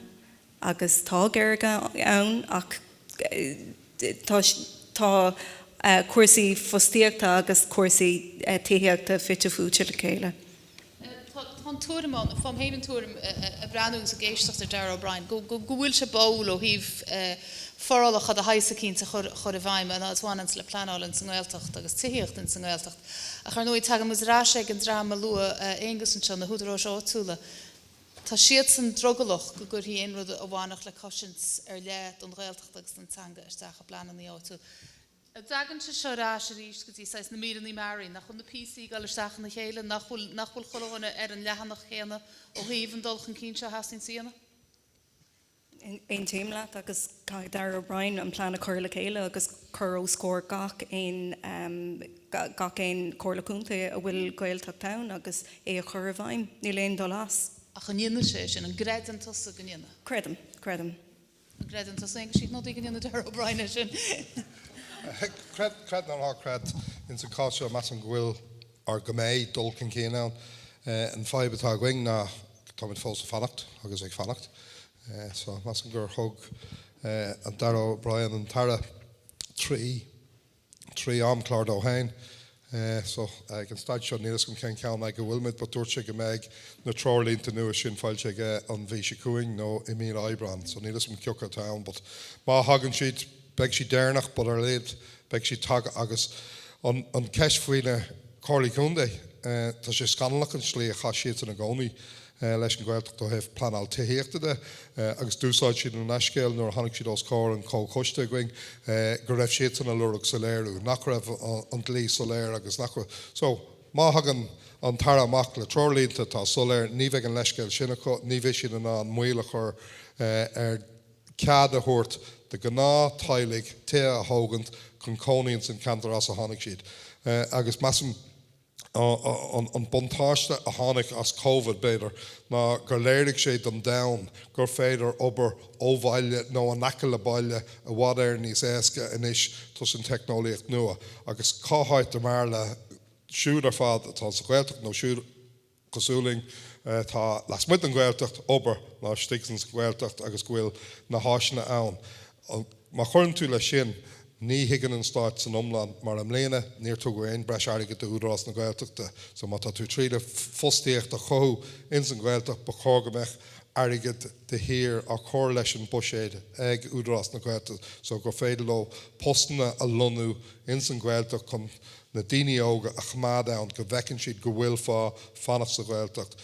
Agus tá géarghá ann ach tá tá cúrsaí fostaíochta agus cúrsaí tithíochta fite fuaite le chéile. Tá an tuairim ann, faighim féin an tuairim ag breathnú agus ag éisteacht ar Darragh O'Brien, go bhfuil sé báúil ó thaobh forálacha de shaghas eicínt a chur i bhfeidhm a bhaineanns le pleanáil ins an nGaeltacht agus tithíocht ins an nGaeltacht. Ach ar ndóigh tagann muid ar ais ag an dream a luaigh Aengus anseo, na húdaráis áitiúla. Tá siadsan drogallach go gcuirfí aon rud a bhainfeadh le cosaint ar leith don Ghaeltacht agus don teanga isteach i bpleananna áitiúla. An dtagann sé seo ar ais arís go dtí saghas na míreanna mearaí, nach bhfuil na píosaí ag dul isteach ina chéile, nach bhfuil, nach bhfuil chuile dhuine ar an leathanach chéanna ó thaobh an dul chun cinn seo a theastaíonns a dhéanamh? Aontaím leat agus caithfidh Darragh O'Brien an plean a chur le chéile agus cur os comhair gach aon gach aon Chomhairle Contae a bhfuil Gaeltacht ann agus é a chur i bhfeidhm. Níl aon dul as. Ach an ndéanfaidh sé sin? An gcreideann tusa go ndéanfaidh? Creidim. Creidim. An gcreideann tusa, Aengus Uí Shnodaigh, go ndéanfaidh Darragh O'Brien é sin? Creid, creid nó ná creid, ins an chás seo measaim go bhfuil or go mbeidh dul chun cinn ann. An fadhb atá againn ná táimid fós ag fanacht agus ag fanacht. So measaim gur thug an Darragh O'Brien, an tAire, 3 3 amchlár dó féin. So ag an staid seo níl a fhios agam cén ceann ag a bhfuilimid but dúirt sé go mbeidh na treoirlínte nua sin foilsithe aige an mhí seo chugainn nó i mí Aibreán. So níl a fhios agam cé acu atá ann but má thagann siad Beidh siad deireanach but ar a laghad beidh siad tagtha agus an an ceist faoi na Comhairlí Contae, tá sé scannalach an slí a chaith siadsan i gcónaí leis an Ghaeltacht ó thaobh pleanáil tithíochta de agus d'úsáid siad an leithscéal nuair a tháinig siad os comhair an comhchoiste againn go raibh siadsan ag lorg soiléiriú, nach raibh an dlí soiléir agus nach raibh so má thagann an tAire amach le treoirlínte atá soiléir ní bheidh an leithscéal sin acu, ní bheidh siad in ann moill a chur ar cead a thabhairt do ghnáth-teaghlaigh tithe a thógaint chun cónaí ins an ceantar as a tháinig siad. Agus measaim an buntáiste a tháinig as Covid, b'fhéidir, ná gur léirigh sé don domhan gur féidir obair ó bhaile nó in aice le baile i bhfad Éireann níos éasca anois toisc an teicneolaíocht nua. Agus cá háit ab fhearr le siúd ar fad atá sa Ghaeltacht nó siúd cosúil linn atá lasmuigh den Ghaeltacht obair ná istigh sa Ghaeltacht agus go bhfuil na háiseanna ann. Má chuireann tú leis sin, ní thuigeann an Stát san iomlán mar i mbliana níor tugadh aon breis airgid do Údarás na Gaeltachta so má tá tú ag triail fostaíocht a chothú ins an Ghaeltacht ba chóir go mbeadh airgead de shíor á chur leis an buiséad ag Údarás na Gaeltachta so gur féidir leo postanna a lonnú ins an Ghaeltacht chun na daoine óga a choimeád ann, go bhfeiceann siad go bhfuil fáth fanacht sa Ghaeltacht.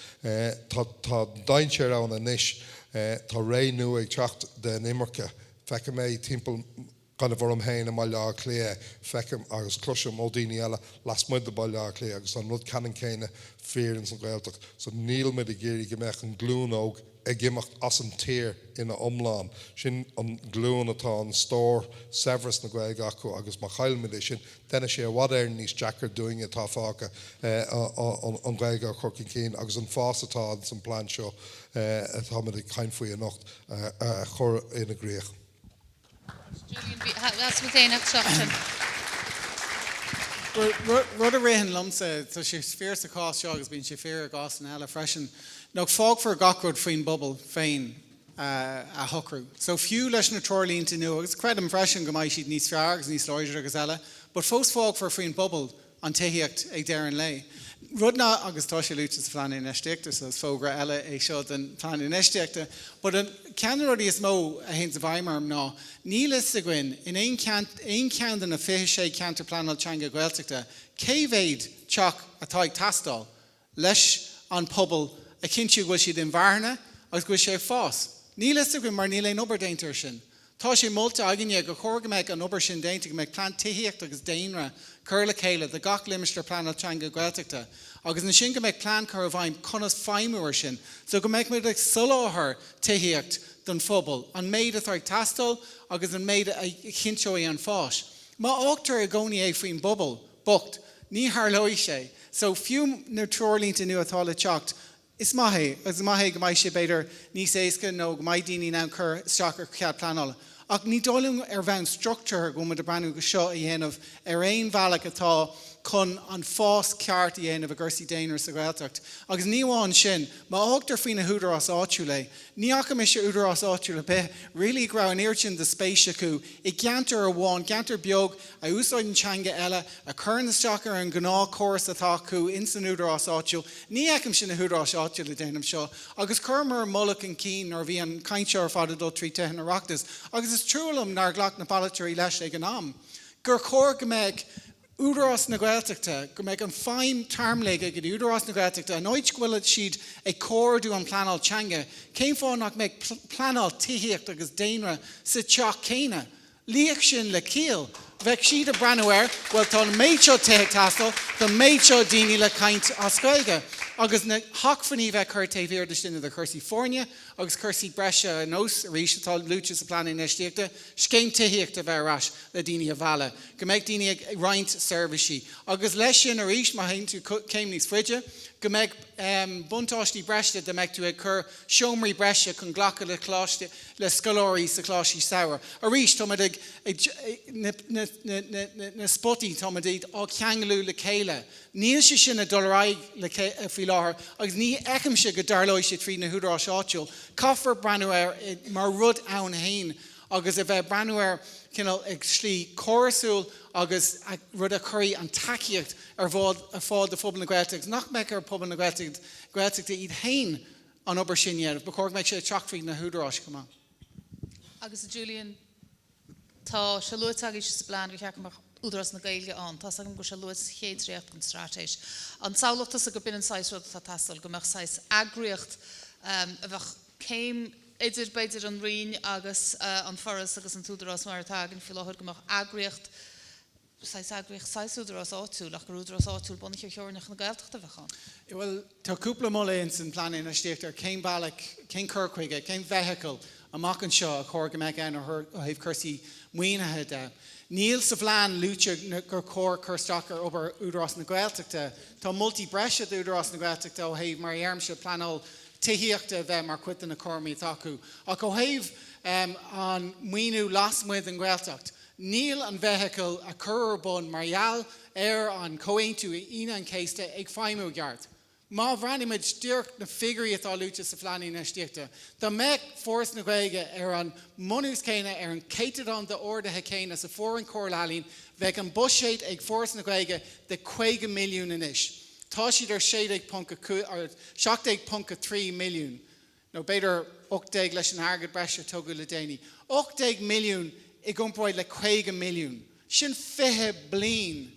Tá tá dainséar ann anois. Tá ré nua ag teacht den imirce. Feicim é timpeall Kind of orm féin i mBaile Átha Cliath, feicim agus cloisim ó daoine eile lasmuigh de Bhaile Átha Cliath agus tá an rud ceannann céanna fíor ins an Ghaeltacht. So níl muid ag iarraidh go mbeadh an glúin óg ag imeacht as an tír ina iomlán. Sin an glúin atá an stór saibhreas na Gaeilge acu agus má chailleann muid é sin, déanfaidh sé i bhfad Éireann níos deacra dúinne atá fágtha an Ghaeilge a chur chun cinn agus an fás atá ins an plean seo atá muid ag caint faoi anocht a chur ina gcrích. Rud a ritheann liomsa, tá sé fíor sa chás seo agus bíonn sé fíor i gcásanna eile freisin, ná fágfar gach rud faoin bpobal féin a shocrú. So fiú leis na treoirlínte nua, agus creidim freisin go mbeidh siad níos fearr agus níos láidre agus eile, but fós fágfar faoin bpobal an tithíocht ag deireadh an lae. Rud ná, agus tá sé luaite sa phlean infheistíochta, so is fógra eile é seo don phlean infheistíochta, but an ceann de na rudaí is mó a théanns i bhfeidhm orm ná níl fhios againn in aon aon cheann de na 26 ceantar pleanáil teanga Gaeltachta cé mhéad teach atá ag teastáil leis an pobal a chinntiú go bhfuil siad inmharthana agus go bhfuil sé ag fás. Níl fhios againn mar níl aon obair déanta ar sin. Tá sé molta againne gur chóir go mbeadh an obair sin déanta, go mbeadh plean tithíochta agus daonra curtha le chéile do gach limistéar pleanáil teanga Gaeltachta agus ansin go mbeadh plean curtha i bhfeidhm conas feidhmiú ar sin so go mbeadh muid ag soláthar tithíocht don phobal, an méid atá ag teastáil agus an méid a chinnteoidh an fás. Má fhágtar i gcónaí é faoin bpobal, bocht, ní tharlóidh sé. So fiú na treoirlínte nua atá le teacht, is maith é, agus is maith é go mbeidh sé b'fhéidir níos éasca nó go mbeidh daoine in ann cur isteach ar chead pleanála. Ach ní dóigh liom ar bhonn struchtúrtha go bhfuil muid ag breathnú go seo a dhéanamh ar aon bhealach atá chun an fás ceart a dhéanamh i gcúrsaí daonra sa Ghaeltacht. Agus ní amháin sin, má fhágtar faoi na húdaráis áitiúil é, Ní fhaca mise údarás áitiúil ar bith really go raibh an oiread sin de spéis acu i gceantar amháin, ceantar beag a úsáideann teanga eile, a chuireann isteach ar an ngnáthchóras atá acu ins an údarás áitiúil. Ní fheicimse na húdaráis áitiúil ag déanamh seo. Agus chuireamar moladh chun cinn nuair a bhí an chaint seo ar fad ag dul trí Tithe an Oireachtais, agus is trua liom nár ghlac na polaiteoirí leis ag an am, gur chóir go mbeadh Údarás na Gaeltachta, go mbeadh an feidhm tarmligthe go dtí Údarás na Gaeltachta, an áit go bhfuil siad ag comhordú an pleanáil teanga, cén fáth nach mbeadh pleanáil tithíochta agus daonra sa teach céanna? Luífeadh sin le ciall. Bheadh siad ag breathnú air, bhuel tá an méid seo tithe ag teastáil, tá an méid seo daoine le caint as Gaeilge. Agus na hacmhainní bheith curtha taobh thiar de sin idir chúrsaí foirne agus cúrsaí breise ar nós, arís, atá luaite sa phlean infheistíochta, scéim tithíochta a bheith ar ais le daoine a mhealladh. go mbeidh daoine ag roinnt seirbhísí. Agus leis sin arís, má théann tú céim níos faide, go mbeidh buntáistí breise dá mbeadh tú ag cur seomraí breise chun glacadh le coláiste, le scoláirí sa choláistí samhraidh. Arís, táimid ag, na, na, na, na, na spotaí, táimid iad á cheanglú le chéile. Níl sé sin ag dul ar aghaidh le, faoi láthair agus ní fheicimse go dtarlóidh sé tríd na húdaráis áitiúil. Caithfear breathnú air mar rud ann féin. agus a bheith ag breathnú air cineál ag slí córasúil agus rud a chuirfidh an tacaíocht ar fáil do phobal na Gaeltachta agus nach mbeadh ar phobal na Gaeltachta iad féin an obair sin a dhéanamh. Ba chóir go mbeadh sé ag teacht fríd na húdaráis chomh maith. Agus a Julian, tá sé luaite agaibhse sa bplean gur cheart go mbeadh Údarás na Gaeilge ann. Tá's agam go bhfuil sé luaite sa chéad dréacht den straitéis. An samhlódh tusa go b'in an saghas rud atá ag teastáil, go mbeadh saghas eagraíocht a bheadh céim idir, b'fhéidir, an Roinn agus an Foras agus an tÚdarás mar atá againn faoi láthair, go mbeadh eagraíocht, saghas eagraíocht, saghas údarás áitiúil, ach gur údarás áitiúil bunaithe ar theorainneacha na Gaeltachta a bheadh ann. Bhuel, tá cúpla moladh ins an bplean infheistíochta ar cén bealach, cén cur chuige, cén bhfeithicil amach anseo a chóir go mbeadh ann ó thaobh cúrsaí maoinithe de. Níl sa phlean luaite gur chóir cur isteach ar obair Údarás na Gaeltachta. Tá moltaí breise d'Údarás na Gaeltachta ó thaobh, mar a deirimse, pleanáil tithíochta a bheith mar chuid de na cúraimí atá acu. Ach ó thaobh an maoiniú lasmuigh den Ghaeltacht, níl an bhfeithicil a cuireadh ar bun mar gheall ar an Chomhaontú Aoine an Chéasta ag feidhmiú i gceart. Má bhreathnaímid díreach na figiúirí atá luaite sa phlean infheistíochta, dá mbeadh Foras na Gaeilge ar an mbunús céanna, ar an chéatadán d'arduithe céanna is a fuair an Chomhairle Ealaíon, bheadh an buiséad ag Foras na Gaeilge de 50 milliún anois. Tá siad ar 17.3 milliún, nó b'fhéidir 18 leis an airgead breise a tugadh le déanaí. 18 milliún i gcomparáid le 50 milliún. Sin 20 bliain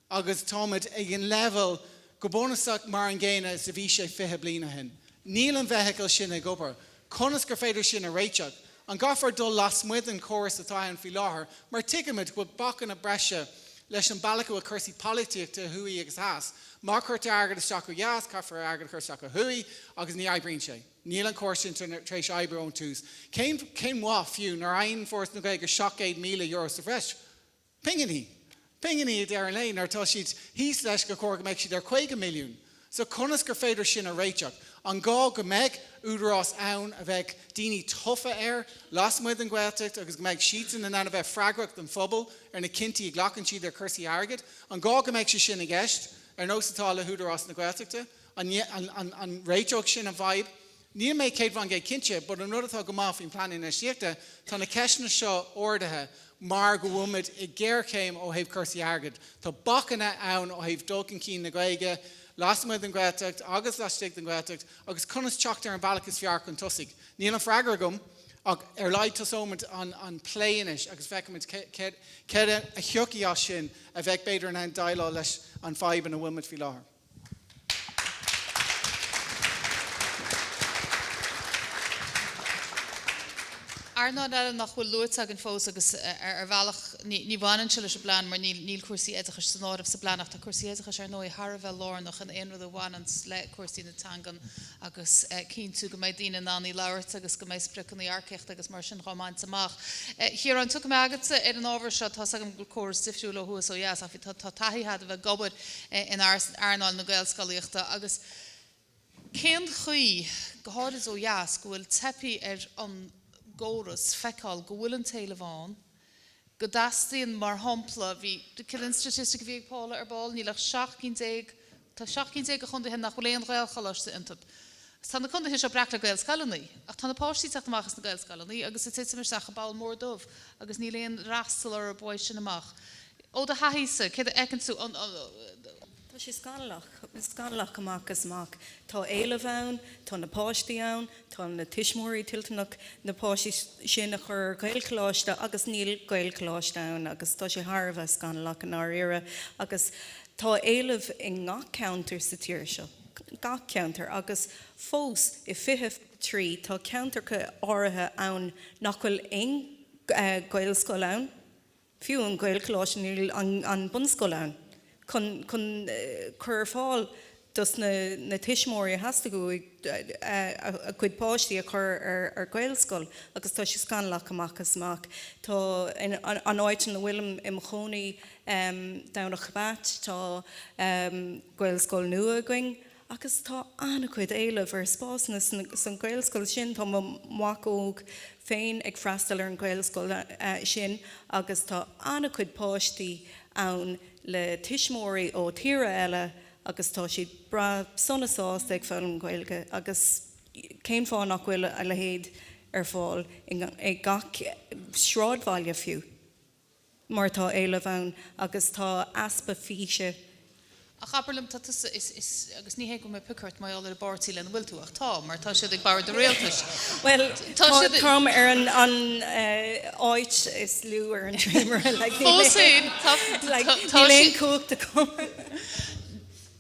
agus táimid ag an leibhéal go bunúsach mar an gcéanna is a bhí sé 20 bliain ó shin. Níl an bhfeithicil sin ag obair. Conas gur féidir sin a réiteach? An gcaithfear dul lasmuigh den chóras atá ann faoi láthair mar tuigimid go bhfuil bacanna breise leis an bealach a bhfuil cúrsaí polaitíochta thuaidh agus theas. Má chuirtear airgead isteach ó dheas, caithfear airgead a chur isteach ó thuaidh agus ní oibríonn sé. Níl an córas sin tar éis oibriú ón tús. Cén cén mhaith fiú nuair a fhaigheann Foras na Gaeilge €700,000 sa bhreis? Pinginí! Pinginí ag deireadh an lae nuair atá siad thíos leis gur chóir go mbeadh siad ar 50 milliún. So conas gur féidir sin a réiteach? An gá go mbeadh údarás ann a bheadh daoine tofa air lasmuigh den Ghaeltacht agus go mbeadh siadsan in ann a bheith freagrach don phobal ar na cinntí a ghlacann siad ar chúrsaí airgid? An gá go mbeadh sé sin i gceist, ar nós atá le hÚdarás na Gaeltachta? An réiteodh sin an fhadhb? Níl mé 100% cinnte, but an rud atá go maith faoin Plean Infheistíochta, tá na ceisteanna seo ardaithe mar go bhfuilmid i géarchéim ó thaobh cúrsaí airgid. Tá bacanna ann ó thaobh dul chun cinn na Gaeilge lasmuigh den Ghaeltacht agus laistigh den Ghaeltacht agus conas teacht ar an bhealach is fearr chun tosaigh. Níl an freagra agam ach ar a laghad tosóimid an plé anois agus feicfimid céard a thiocfaidh as sin a bheadh b'fhéidir in ann déileáil leis an fadhb ina bhfuilmid faoi láthair. Earnáil eile nach bhfuil luaite againn fós agus ar bhealach ní bhaineann sé leis an bplean mar níl cúrsaí oideachais san áireamh sa bplean ach tá cúrsaí oideachais ar ndóigh thar a bheith lárnach in aon rud a bhaineann le cúrsaí na teangan agus cinntiú go mbeidh daoine in ann í labhairt agus go mbeidh spriocanna earcaíochta agus mar sin dhá mbaint amach. Chiaráin, tiocfaidh mé agatsa ar an ábhar seo, tá's agam go bhfuil córas difriúil ó thuaidh is ó dheas ach tá taithí agat a bheith ag obair in earnáil na Gaelscolaíochta agus cén chaoi, go háirid ó dheas, go bhfuil teipthe ar an gcóras feiceáil go bhfuil an t-éileamh ann, go dteastaíonn, mar shampla, bhí, cén an statistic a bhí ag Paula ar ball, níl ach 17 cinn, tá 17 cinn de chontaetha nach bhfuil aon Ghaelcholáiste iontu. Agus tá na contaetha seo breac le Gaelscoileanna, ach tá na páistí ag teacht amach as na Gaelscoileanna agus ag titim isteach i bpoll mór dubh agus níl aon fhreastal orthu uaidh sin amach. Ó do thaithísa, céard a fheiceann tú? An. Tá sé scannalach, scannalach amach is amach. Tá éileamh ann, tá na páistí ann, tá na tuismitheoirí toilteanach na páistí sin a chur ar Ghaelcholáiste agus níl Gaelcholáiste ann agus tá sé thar a bheith scannalach i ndáiríre agus tá éileamh i ngach ceantar sa tír seo, gach ceantar agus fós i 23 tá ceantracha áirithe ann nach bhfuil aon Ghaelscoil ann. Fiú an Gaelcholáiste níl an bunscoil ann chun chun cur ar fáil dos na na tuismitheoirí a theastaigh uaidh a gcuid páistí a chur ar ar Ghaelscoil agus tá sé scannalach amach is amach. Tá in an áit ina bhfuilim i mo chónaí Domhnach Bat tá Gaelscoil nua againn Agus tá an-chuid éileamh ar spásanna san Ghaelscoil sin. Tá mo mhac óg féin ag freastal ar an Ghaelscoil sin agus tá an-chuid páistí ann le tuismitheoirí ó thíortha eile agus tá siad breá sona sásta ag foghlaim Gaeilge agus cén fáth nach bhfuil a leithéid ar fáil i gach sráidbhaile fiú? mar tá éileamh ann agus tá easpa físe. Ach abair liom, tá tusa, is, is, agus ní hé go bhfuil mé ag piocadh ort mar gheall ar an bpáirtí lena bhfuil tú, ach tá, mar tá siad ag bord an rialtais. Bhuel, tá, táim ar an, an áit is lú ar an dréimire, like, níl Fós féin, tá, like, tá, tá níl aon siad. chumhacht agam.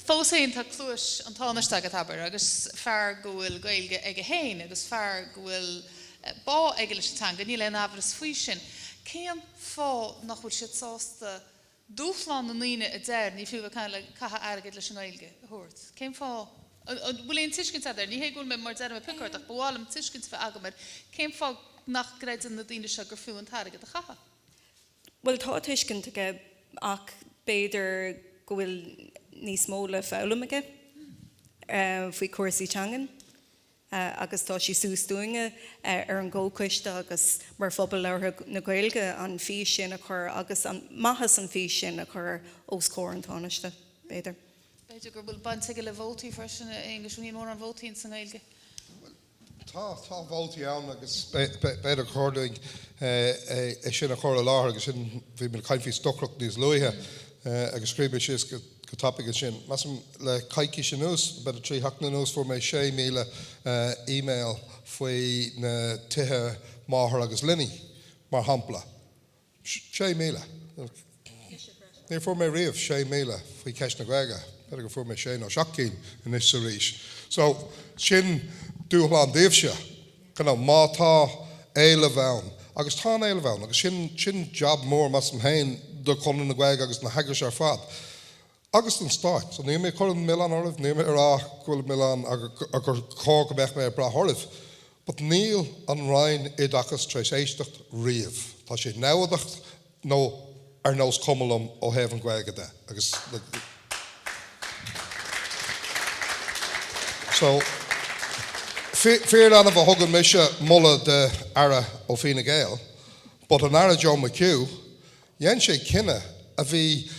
Fós féin, tá cluais an Tánaiste agat, abair, agus fear go bhfuil Gaeilge aige féin agus fear go bhfuil bá aige leis an teanga, níl aon amhras faoi sin. Cén fáth nach bhfuil siad sásta dúshlán na ndaoine a deir ní fiú bheith ag caitheamh airgid leis an nGaeilge a thabhairt? Cén fáth? An bhfuil aon tuiscint agat air? Ní hé go bhfuil mé, mar deirim, ag piocadh ort ach ba mhaith liom tuiscint a bheith agam air. Cén fáth nach gcreideann na daoine seo gur fiú an t-airgead a chaitheamh? Bhuel, tá tuiscint aige ach b'fhéidir go bhfuil níos mó le foghlaim aige faoi chúrsaí teangan. agus tá sé suas dúinne ar an gcomhchoiste agus mar phobal labhartha na Gaeilge an fís sin a chur agus an maitheas an fís sin a chur os comhair an Tánaiste, b'fhéidir. B'fhéidir go bhfuil baint aige le vótaí freisin, a Aonghuis, níl mórán vótaí ins an nGaeilge. Bhuel, tá, tá vótaí ann agus b'fhéidir gur chóir dúinn é sin a chur i láthair agus sin, bhí muid ag caint faoi stocaireacht níos luaithe agus scríobh mé síos go Go tapaidh ansin. Measaim le coicís anuas, b'fhéidir 3 sheachtain anuas, fuair mé 6,000 email faoi na tithe máthar agus leanaí, mar shampla. 6,000. Níor fuair mé riamh 6,000 faoi cheist na Gaeilge. B'fhéidir go fuair mé sé nó seacht gcinn anois is arís. So, sin dúshlán daoibhse. You know, má tá. éileamh ann, agus tá an éileamh ann, agus sin, sin jab mór, measaim féin, do Chonradh na Gaeilge agus na heagrais ar fad, agus don Stát. So níl mé ag cur an milleán oraibh, níl mé ag rá go bhfuil an milleán gur chóir go mbeadh mé ag brath oraibh, but níl an Roinn Oideachais tar éis éisteacht riamh. Tá sé namhadach nó ar nós cuma liom ó thaobh an Ghaeilge de agus so fíor-annamh a thugann mise moladh do Aire ó Fine Gael but an Aire Joe McHugh Dhein sé cinneadh a bhí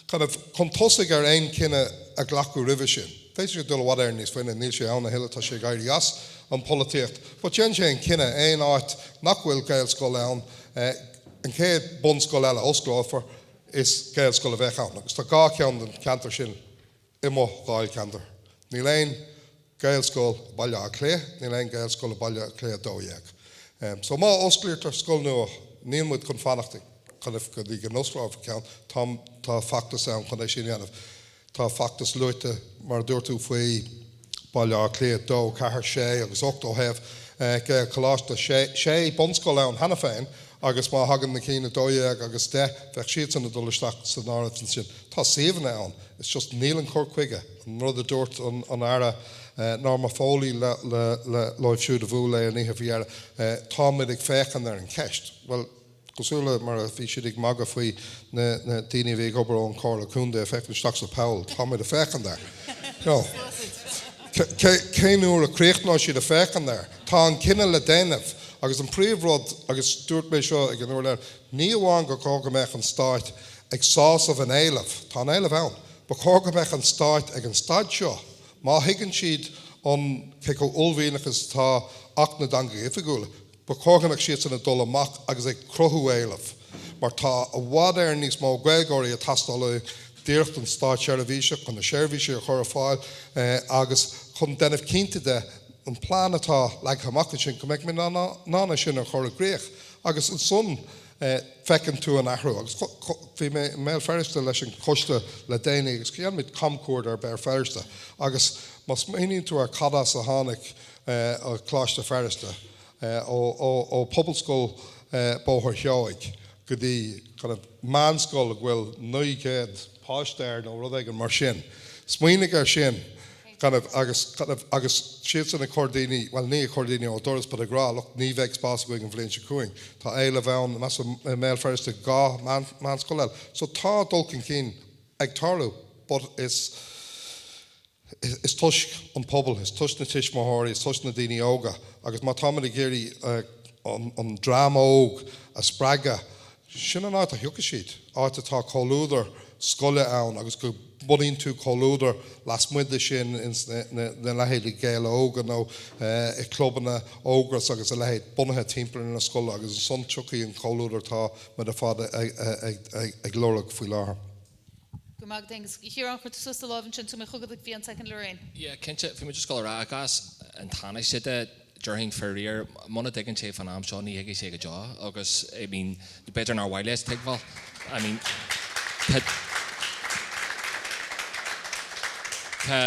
kind of chun tosaigh ar aon chinneadh a glacadh roimhe sin. D'fhéadfadh sé dul i bhfad Éireann níos faide, níl sé ann a thuilleadh, tá sé ag éirí as an pholaitíocht, but dhein sé an cinneadh aon áit nach bhfuil Gaelscoil ann, an chéad bunscoil eile a osclófar, is Gaelscoil a bheadh ann. Agus tá 2 cheann den cheantar sin i mo dháilcheantar. Níl aon Gaelscoil i Baile Átha Cliath, níl aon Gaelscoil i Baile Átha Cliath 12. So má osclaítear scoil nua, níl muid chun fanacht kind of go dtí go n-osclófar ceann, tá tá feachtas ann chun é sin a dhéanamh. Tá feachtas luaite, mar a dúirt tú, faoi Baile Átha Cliath 2, 4, 6 agus 8 ó thaobh Gaelcholáiste, sé bunscoil ann cheana féin agus má thagann na cinn 12 agus 10, bheadh siadsan ag dul isteach san áireamh ansin. Tá suíomhanna ann, it's just níl an cur chuige, an rud a dúirt an Aire Norma Foley leo siúd a bhuail léi an oíche faoi dheireadh, táimid ag féachaint ar an cheist. Bhuel, cosúil le mar a bhí siad ag magadh faoi na daoine a bhí ag obair ón Chomhairle Contae ag féachaint isteach sa poll, táimid ag féachaint air. You know, cén uair a chríochnóidh siad ag féachaint air? Tá an cinneadh le déanamh agus an príomhrud, agus dúirt mé seo ag an uair eile, ní amháin gur chóir go mbeadh an Stáit ag sásamh an éilimh, tá an éileamh ann, ba chóir go mbeadh an Stáit ag an staid seo, má thuigeann siad an cé chomh uaillmhianach is atá Acht na dTeangacha Oifigiúla, Ba chóir go mbeadh siadsan ag dul amach agus ag cruthú éileamh, mar tá i bhfad Éireann níos mó Gaeilgeoirí ag teastáil uaidh díreach don státseirbhíseach, chun na seirbhísí a chur ar fáil agus chun déanamh cinnte de an plean atá leagtha amach ansin, go mbeidh muid in ann é sin a chur i gcrích. Agus ansan feiceann tú an athrú. Agus bhí mé i mBéal Feirste leis an choiste le déanaí agus dhein muid camchuairt ar Bhéal Feirste agus má smaoiníonn tú ar cad as a tháinig Coláiste Feirste, ó Pobalscoil Bóthar Sheoighe go dtí kind of meánscoil a bhfuil 900 páiste air nó rud éigin mar sin. Smaoinigh ar sin kind of agus kind of agus siadsan ag cur daoine, bhuel ní ag cur daoine ó doras but ag rá look ní bheidh spás againn an bhliain seo chugainn. Tá éileamh ann measaim i mBéal Feirste 2 meánscoil eile. So tá dul chun cinn ag tarlú but is Is toisc an pobal, is toisc na tuismitheoirí, is toisc na daoine óga agus má táimid ag iarraidh an dream óg a spreagadh, sin an áit a thiocfaidh siad, áit atá comhluadar scoile ann agus go mbunaíonn tú comhluadar lasmuigh de sin ins na leithéidí Gaeil Óga nó i clubanna Ógras agus a leithéid bunaithe timpeall ar na scoile agus ansan tiocfaidh an comhluadar atá muid ar fad ag lorg faoi láthair. Go raibh maith agat, Aengus. A Chiaráin, chuir tú suas do lámh ansin, tabharfaidh mé chugat ag bhí an soicind Lorraine. Yeah, cinnte. Bhí mé just ag dul a rá, i gcás an Tánaiste de, déarfainn faraor, muna dtuigeann sé fán am seo, ní thuigfidh sé go deo agus, I mean, b'fhéidir nár mhaith leis tuigbheáil. I mean, tá, tá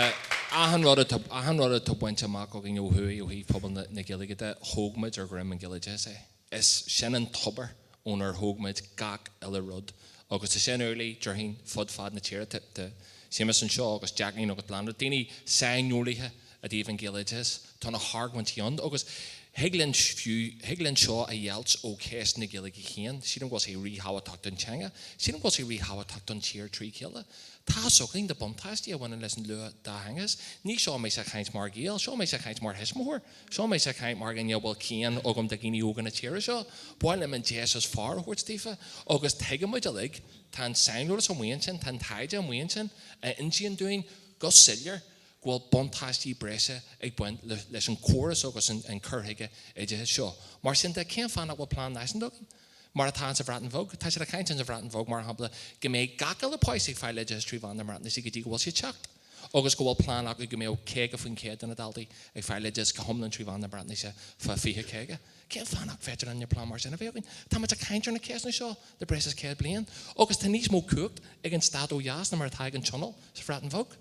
achan rud atá, achan rud atá bainte amach againn ó thuaidh ó thaobh pobal na, na Gaeilge de, thóg muid ar dhroim an Ghaeloideachais é. Is sin an tobar ónar thóg muid gach uile rud agus tá sin amhlaidh, déarfainn, fud fad na tíre. Tá Séamus anseo agus Jacqueline agus Bláthnaid, daoine saineolaithe i dtaobh an Ghaeloideachais. Tá na hargóintí ann agus thig linn fiú, thig linn seo a dheighilt ó cheist na Gaeilge féin. Sílim go bhfuil sé ríthábhachtach don teanga. Sílim go bhfuil sé ríthábhachtach don tír trí chéile. Tá fhios againn na buntáistí a bhaineann leis an luath-dátheangachas. Ní seo mise ag caint mar Ghael, seo mise ag caint mar thuismitheoir. Seo mise ag caint mar dhuine a bhfuil cion agam do dhaoine óga na tíre seo. Ba mhaith liom an deis is fearr a thabhairt daofa agus tuigimid uilig, tá an saineolas amuigh ansin, tá an taighde amuigh ansin a insíonn dúinn go soiléir go bhfuil buntáistí breise ag baint leis an chóras agus an cur chuige oideachais seo. Mar sin de, cén fáth nach bhfuil plean náisiúnta againn? Mar atá insa Bhreatain Bheag. Tá siad ag caint insa Bhreatain Bheag, mar shampla, go mbeidh gach uile páiste ag fáil oideachas trí mheán na Breatnaise go dtí go bhfuil siad seacht. agus go bhfuil plean acu go mbeadh 50% de na daltaí ag fáil oideachas go hiomlán trí mheán na Breatnaise fá 2050. Cén fáth nach féidir linne plean mar sin a bheith againn? Tá muid ag caint ar na ceisteanna seo le breis is 100 bliain agus tá níos mó cumhacht ag an stát ó dheas ná mar atá ag an Tionól sa Bhreatain Bheag.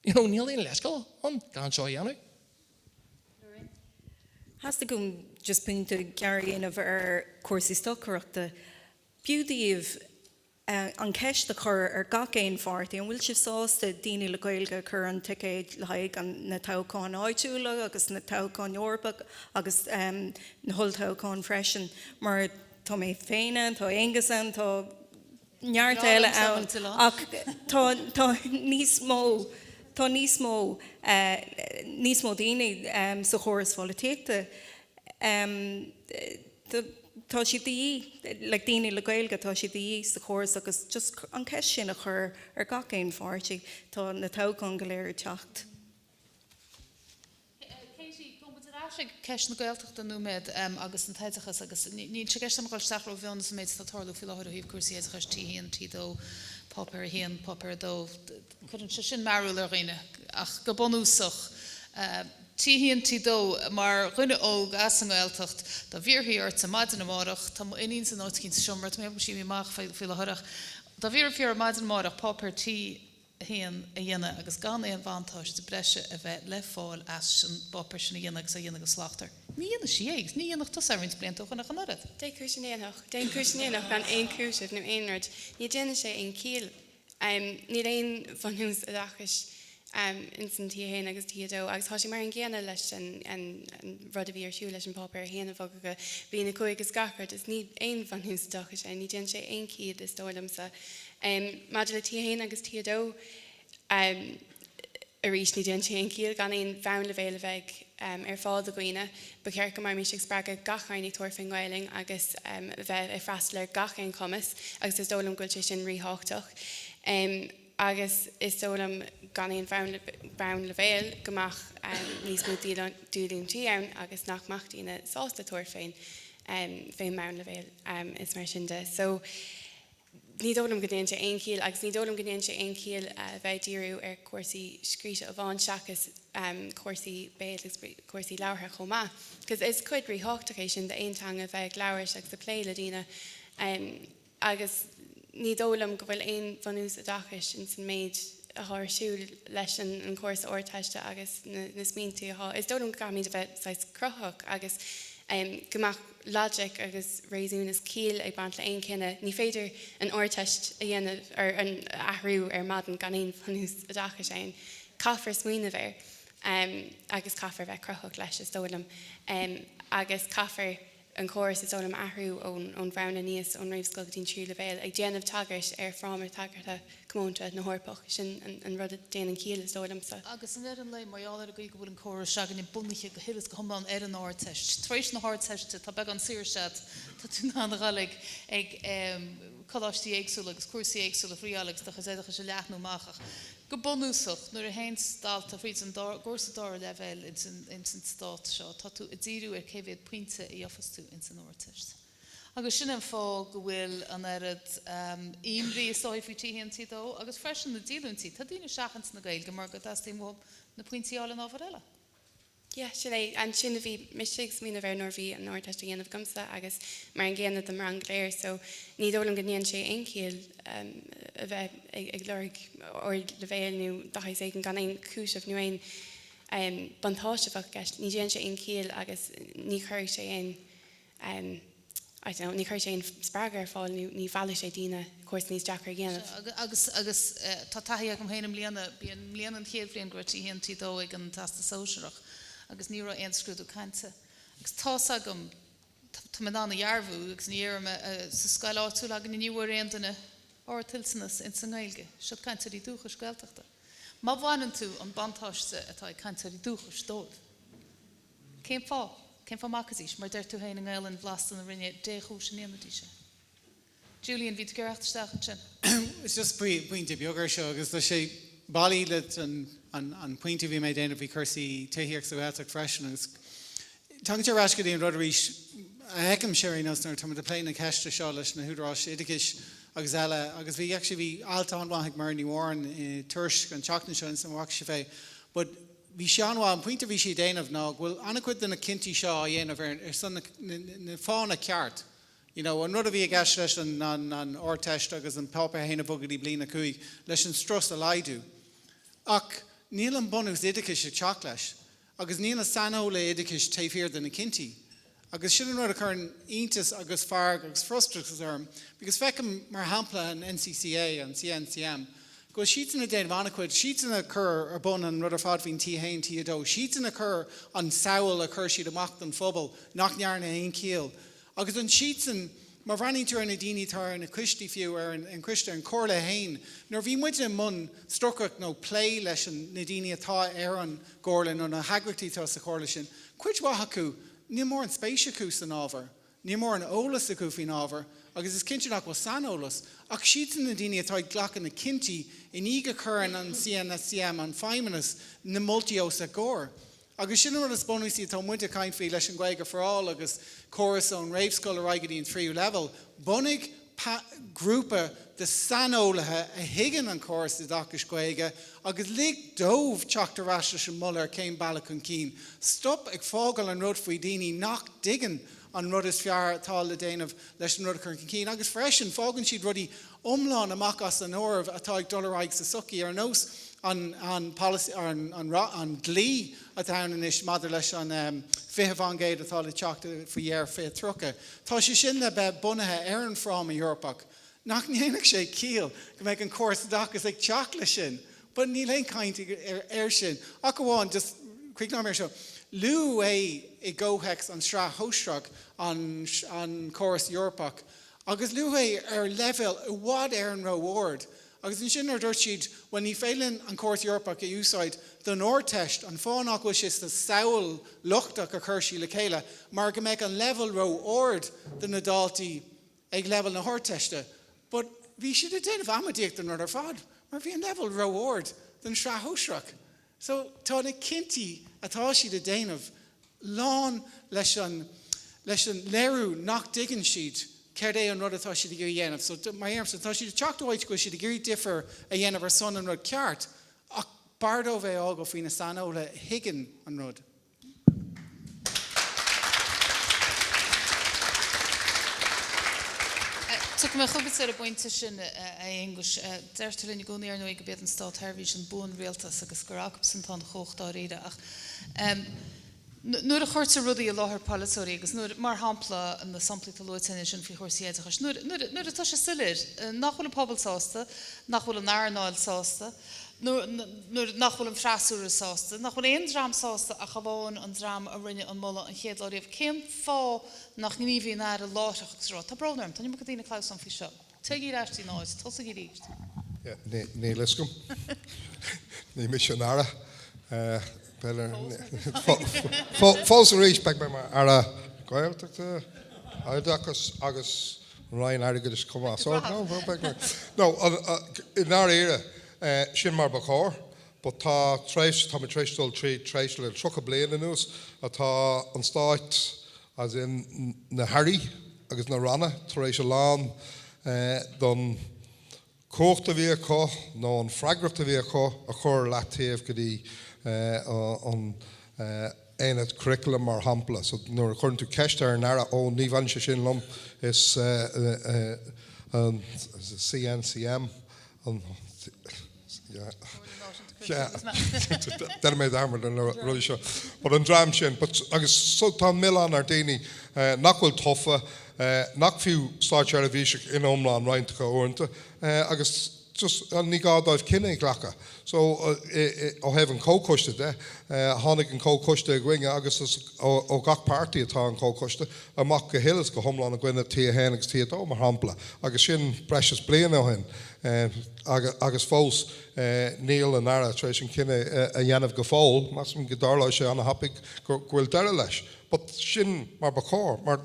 You know, níl aon leithscéal ann gan seo a dhéanamh. Theastaigh uaim just pointe gearr a dhéanamh ar chúrsaí stocaireachta. B'fhiú daoibh an cheist a chur ar gach aon pháirtí, an bhfuil sibh sásta daoine le Gaeilge a chur ar an ticéad le haghaidh na toghcháin áitiúla agus na toghcháin Eorpach agus na holltoghcháin freisin? Mar tá mé féin ann, tá Aonghus ann, tá neart eile ann ach tá tá níos mó tá níos mó níos mó daoine sa chóras pholaitíochta. Tá siad de dhíth, like daoine le Gaeilge, tá siad de dhíth sa chóras agus just an cheist sin a chur ar gach aon pháirtí. Tá na toghcháin go léir ag teacht. Katie, gabhfaidh muid ar ais ag ceist na Gaeltachta nóiméad agus an t-oideachas agus níl sé i gceist agam a dhul isteach ró-mhion sa méid atá ag tarlú faoi láthair ó thaobh cúrsaí oideachais, T1, T2, Páipéar 1, Páipéar 2. Cuireann sé sin mearbhall ar dhaoine ach go bunúsach, T1, T2, mar dhuine óg as an nGaeltacht, dá bhfiafrófaí ort ar maidin amárach, tá m'iníon san áit eicínt sa seomra, tá mé ag ceapadh go bhfuil sí imithe amach faoi láthair ach dá bhfiafrófaí ar maidin amárach páipéar T1 a dhéanamh agus gan aon bhuntáiste breise a bheith le fáil as an bpáipéar sin a dhéanamh agus á dhéanamh go slachtmhar, ní dhéanfadh sí é agus ní dhéanfadh tusa é roinnt blianta ó shin ach an oiread. Dé cúis a ndéanfadh. Dén cúis a ndéanfadh gan aon chúiseamh nó aon rud. Ní déanann sé aon chiall. Níl aon bhunús oideachais ins an T1 agus T2 agus tá sé mar an gcéanna leis an rud a bhí ar siúl leis an Páipéar 1 a bhogadh go bliain 5 is gach rud is níl aon bhunús oideachais ann, ní déanann sé aon chiall is dóigh liomsa. Maidir le T1 agus T2, Arís, ní déanann sé aon chiall gan aon bhonnleibhéal a bheith ar fáil do dhaoine. Ba cheart go mbeimis ag spreagadh gach éinne ag tabhairt faoin nGaelainn agus a bheith ag freastal ar gach aon chumas agus is dóigh liom go bhfuil sé sin ríthábhachtach. Agus is dóigh liom gan aon bhonnleibhéal go mbeadh níos mó díolúintí ann agus nach mbeadh daoine sásta tabhairt faoin faoin mbonnleibhéal is mar sin de. So. Ní dóigh liom go ndéanann sé aon chiall agus ní dóigh liom go ndéanann sé aon chiall a bheith ag díriú ar chúrsaí scríte amháin seachas cúrsaí béil agus cúrsaí labhartha chomh maith. Cos is cuid ríthábhachtach é sin d'aon teanga a bheith ag labhairt agus ag plé le daoine agus ní dóigh liom go bhfuil aon bhunús oideachais ins an méid atá ar siúl leis an chúrsa Ardteiste agus na smaointe atá. Is dóigh liom go gcaithfimid a bheith saghas cruthaitheach agus go mbeadh logic agus réasún is ciall ag baint le aon chinneadh. Ní féidir an Ardteist a dhéanamh or a athrú ar maidin gan aon bhunús oideachais ann. Caithfear smaoineamh air agus caithfear bheith cruthaitheach leis is dóigh liom. Agus caithfear an córas is dóigh liom a athrú ón bhonn aníos, ón réamhscoil go dtí an tríú leibhéal, ag déanamh tagairt ar fhráma tagartha comónta na hEorpach. Sin an rud a déanann ciall, is dóigh liomsa. Agus i ndeireadh an lae, mar gheall ar an gcaoi go bhfuil an córas s'againne bunaithe go huile is go hiomlán ar an Ardteist, tar éis na hArdteiste tá beagán saoirse agat, tá tú in ann a dhul ag ag coláistí éagsúla agus cúrsaí éagsúla a thriáil agus do chuid oideachais a leathnú amach ach go bunúsach nuair a théanns dalta fríd an gcúrsa dara leibhéal ins an stát seo tá tú ag díriú ar cé mhéad pointe a gheofas tú ins an Ardteist. Agus sin an fáth go bhfuil an oiread imní is dóigh faoi T1, T2 agus freisin na díolúintí. Tá daoine ag seachaint na Gaeilge mar go dteastaíonn uathu na pointí a fháil in ábhair eile. Yeah, sin é. Ansin a bhí mise ag smaoineamh air nuair a bhí an Ardteist á dhéanamh agamsa agus mar an gcéanna do mo rang go léir. So ní dóigh liom go ndéanann sé aon chiall a bheith ag lorg ardleibhéal nó de shaghas éigin gan aon chúiseamh nó aon buntáiste a bheadh i gceist. Ní déanann sé aon chiall agus ní chuirfidh sé aon I don't know, ní chuirfidh sé aon spreagadh ar fáil nó ní mheallfaidh sé daoine cúrsa níos deacra a dhéanamh. Sea, agus, agus tá taithí agam féin i mbliana, b'í i mbliana an chéad bhliain go raibh T1, T2 ag an Teastas Sóisearach agus ní raibh aon scrúdú cainte. Agus tá's agam, tá mé in ann a dhearbhú agus ní déarfaidh mé, sa scoil áitiúil againne ní bhfuair aon duine ardtuillteanas ins an nGaeilge, siod cainteoirí dúchais Gaeltachta. Má bhaineann tú an buntáiste atá ag cainteoirí dúchais dóibh, Cén fáth? Cén fáth a mbacfaidís? Mar a deir tú féin i nGaelainn bhlasta na Rinne, dé chúis a ndéanfaidís é? Julian, bhí tú ag iarraidh theacht isteach ansin. Is just pointe beag air seo agus tá sé bailí leis an pointe a bhí mé ag déanamh faoi chúrsaí tithíochta sa Ghaeltacht freisin agus tagann sé ar ais go dtí an rud arís a fheicimse ar aon nós nuair atá muid ag plé na ceiste seo leis na húdaráis oideachais agus eile agus bhí actually bhí alt an-mhaith ag Muireann Ní Mhóráin i Tuairisc an tseachtain seo ins an bhfaca sibh é but Bhí sé an-mhaith. An pointe a bhí sí ag déanamh ná go bhfuil an-chuid de na cinntí seo á dhéanamh ar son na fáthanna ceart. You know, an rud a bhí i gceist leis an an Ardteist agus an Páipéar 1 a bhogadh go dtí bliain 5 leis an strus a laghdú. Ach níl an bunús oideachais ag teacht leis. Agus níl na saineolaithe oideachais taobh thiar de na cinntí. Agus sin an rud a chuireann iontas agus fearg agus frustrachas orm, because feicim, mar shampla, an NCCA, an CNCM, go bhfuil siadsan ag déanamh an-chuid, siadsan a chuir ar bun an rud ar fad faoin T1, T2, siadsan a chuir an samhail a chuir siad amach don phobal nach ndearna aon chiall. Agus an siadsan, má bhreathnaíonn tú ar na daoine atá ar na coistí fiú, ar an choiste, an Chomhairle féin, nuair a bhí muid i mbun stocaireacht nó plé leis na daoine atá ar an gComhairle nó na heagraíochtaí atá sa Chomhairle sin, cuid mhaith acu, níl mórán spéis acu san ábhar, níl mórán eolas acu faoin ábhar agus is cinnte nach bhfuil saineolas. Ach siadsan na daoine atá ag glacadh na cinntí i ndiaidh a chuireann an CNCM, an Feidhmeannas, na moltaí os a gcomhair. Agus sin an rud is bunúsaí atá muid ag caint faoi leis an Gaeilge for All agus córas ón réamhscoil ar aghaidh go dtí an tríú leibhéal. Bunaigh grúpa de saineolaithe a thuigeann an córas oideachais Gaeilge agus lig dóibh teacht ar ais leis an moladh ar cén bealach chun cinn. Stop ag fágáil an rud faoi daoine nach dtuigeann an rud is fearr atá le déanamh leis an rud a chur chun cinn. Agus freisin, fágann siad rudaí iomlán amach as an áireamh atá ag dul ar aghaidh sa tsochaí, ar nós an an polasaí, an an an dlí atá ann anois maidir leis an 20% atá le teacht faoi dheireadh 2030. Tá sé sin le bheith bunaithe ar an Fhráma Eorpach. Nach ndéanfadh sé ciall go mbeadh an córas oideachais ag teacht leis sin? But níl aon chaint air sin. Ach amháin, just críochnóidh mé ar seo, luadh é i gcomhthéacs an tsraith shóisearach, an an córas Eorpach, agus luadh é ar leibhéal i bhfad Éireann ró-ard. Agus ansin nuair a dúirt siad, bhuel ní féidir linn an córas Eorpach a úsáid don Ardteist, an fáth nach bhfuil sé sa samhail lochtach a chuir siad le chéile, mar go mbeadh an leibhéal ró-ard do na daltaí ag leibhéal na hArdteiste. But bhí siad ag déanamh amaidíocht den rud ar fad, mar bhí an leibhéal ró-ard don tsraith shóisearach. So tá na cinntí atá siad ag déanamh lán leis an leis an léiriú nach dtuigeann siad céard é an rud atá siad ag iarraidh a dhéanamh. So mar a deirimse, tá siad ag teacht ó áit go bhfuil siad ag iarraidh difear a dhéanamh ar son an rud ceart, ach b'fhearr dóibh é a fhágáil faoi na saineolaithe a thuigeann an rud. Tiocfaidh mé chugat ar an bpointe sin, a Aonghuis. Deirtear linn i gcónaí, ar ndóigh, gurb iad an státsheirbhís an buanrialtas agus gur acusan atá an chumhacht dáiríre. Ach nuair a chuirtear rudaí i láthair polaiteoirí agus nuair, mar shampla, na samplaí atá luaite ansin faoi chúrsaí oideachais, nuair, nuair, nuair atá sé soiléir nach bhfuil an pobal sásta, nach bhfuil an earnáil sásta, nuair nach bhfuil an freasúra sásta, nach bhfuil aon dream sásta ach amháin an dream a rinne an moladh an chéad lá riamh, cén fáth nach ngníomhaíonn an Aire láithreach agus a rá, tá brón orm, tá an iomarca daoine ag clamhsán faoi seo, téigí ar ais dtí an áit, tosaigí arís. Níl fhios agam. Ní mise an Aire. Fós arís beidh mé mar Aire Gaeltachta, Oideachais agus an Roinn Airgeadais chomh maith. So, no, beidh mé. No, i ndáiríre, sin mar ba chóir, but tá tar éis, tá muid tar éis dul tríd tréimhse le 30 bliain anuas atá an Stát, as in na hAirí agus na Ranna tar éis a lán don cumhacht a bhí acu nó an freagracht a bhí acu a chur ar leataobh go dtí an aonad curriculum mar shampla. So nuair a chuireann tú ceist ar an Aire, ó ní bhaineann sé sin liom, is an CNCM an Déanfaidh mé dearmad ar na rudaí seo. But an dream sin, but agus so tá an milleán ar daoine nach bhfuil tofa, nach fiú státseirbhíseach in iomlán roinnt acu uaireanta, agus just ní gá dóibh cinneadh a ghlacadh. So ó thaobh an comhchoiste de, tháinig an comhchoiste againne agus is ó gach páirtí atá an comhchoiste, amach go huile is go hiomlán i gcoinne T1 agus T2 mar shampla, agus sin breis is bliain ó shin agus fós níl an Aire tar éis an cinneadh a dhéanamh go fóill. Measaim go dtarlóidh sé an-thapaidh go bhfuil deireadh leis. But sin mar ba chóir, mar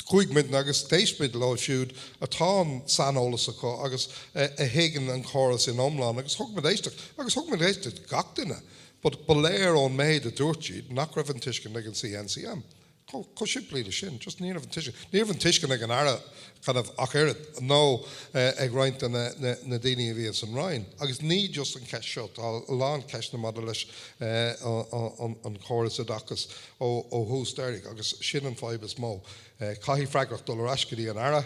chuaigh muidne agus d'éist muid leo siúd atá an saineolas acu agus a thuigeann an córas in iomlán agus thug muid éisteacht, agus thug muid éisteacht do gach duine. But ba léir ón méid a dúirt siad nach raibh an tuiscint ag an CNCM. Chomh simplí le sin, just ní raibh an tuiscint, ní raibh an tuiscint ag an Aire kind of ach oiread, nó ag roinnt de na daoine a bhí ins an Roinn. Agus ní just an cheist seo, tá a lán ceisteanna maidir leis an chóras oideachais ó thús deiridh agus sin an fadhb is mó. Caithfidh freagracht dul ar ais go dtí an Aire.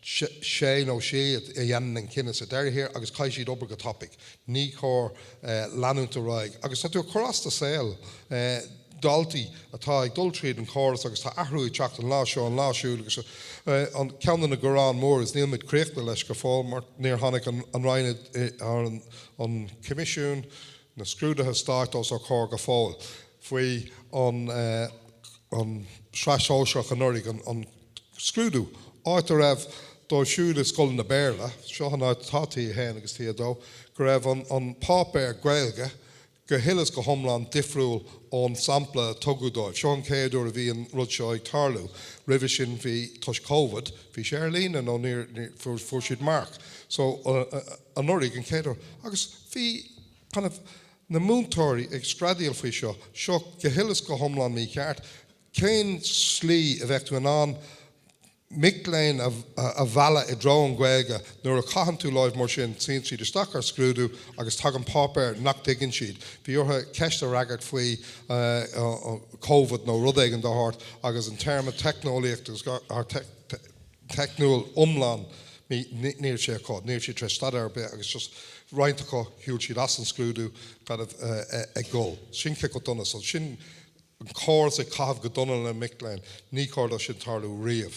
Sé nó sí a dhéanann an cinneadh sa deireadh thiar agus caithfidh siad obair go tapaidh. Ní cóir leanúint ar aghaidh. Agus tá tú ag cur as do saol daltaí atá ag dul tríd an chóras agus tá athrú ag teacht an lá seo, an lá siúd agus an ceann de na gearáin mór is níl muid críochnaithe leis go fóill mar níor tháinig an Roinn an Coimisiún na Scrúduithe Stáit os ár comhair go fóill faoi an an Sraith Shóisearach anuraidh, an scrúdú, áit a raibh dóibh siúd i scoileanna Béarla, seo an áit atá T1 agus T2, go raibh an páipéar Gaeilge go huile is go hiomlán difriúil ón sampla a tugadh dóibh. Seo an chéad uair a bhí an rud seo ag tarlú. Roimhe sin bhí, toisc Covid, bhí sé ar líne nó níor, fuair siad marc. So anuraidh an chéad uair. Agus bhí kind of na múinteoirí ag screadaíl faoi seo, seo go huile is go hiomlán mícheart. Cén slí a bheadh tú in ann mic léinn a mhealladh i dtreo an Ghaeilge nuair a chaitheann tú leo mar sin, suíonn siad isteach ar scrúdú agus tagann páipéar nach dtuigeann siad. Bhí orthu ceist a fhreagairt faoi Covid nó rud éigin dá shórt agus an téarma teicneolaíocht agus teicniúil iomlán ní raibh sé acu, ní raibh siad tar éis staidéar ar bith agus just roinnt acu shiúil siad as an scrúdú kind of ag gol. Sin cé chomh dona so sin an córas ag caitheamh go dona le mic léinn, ní chóir dó sin tarlú riamh.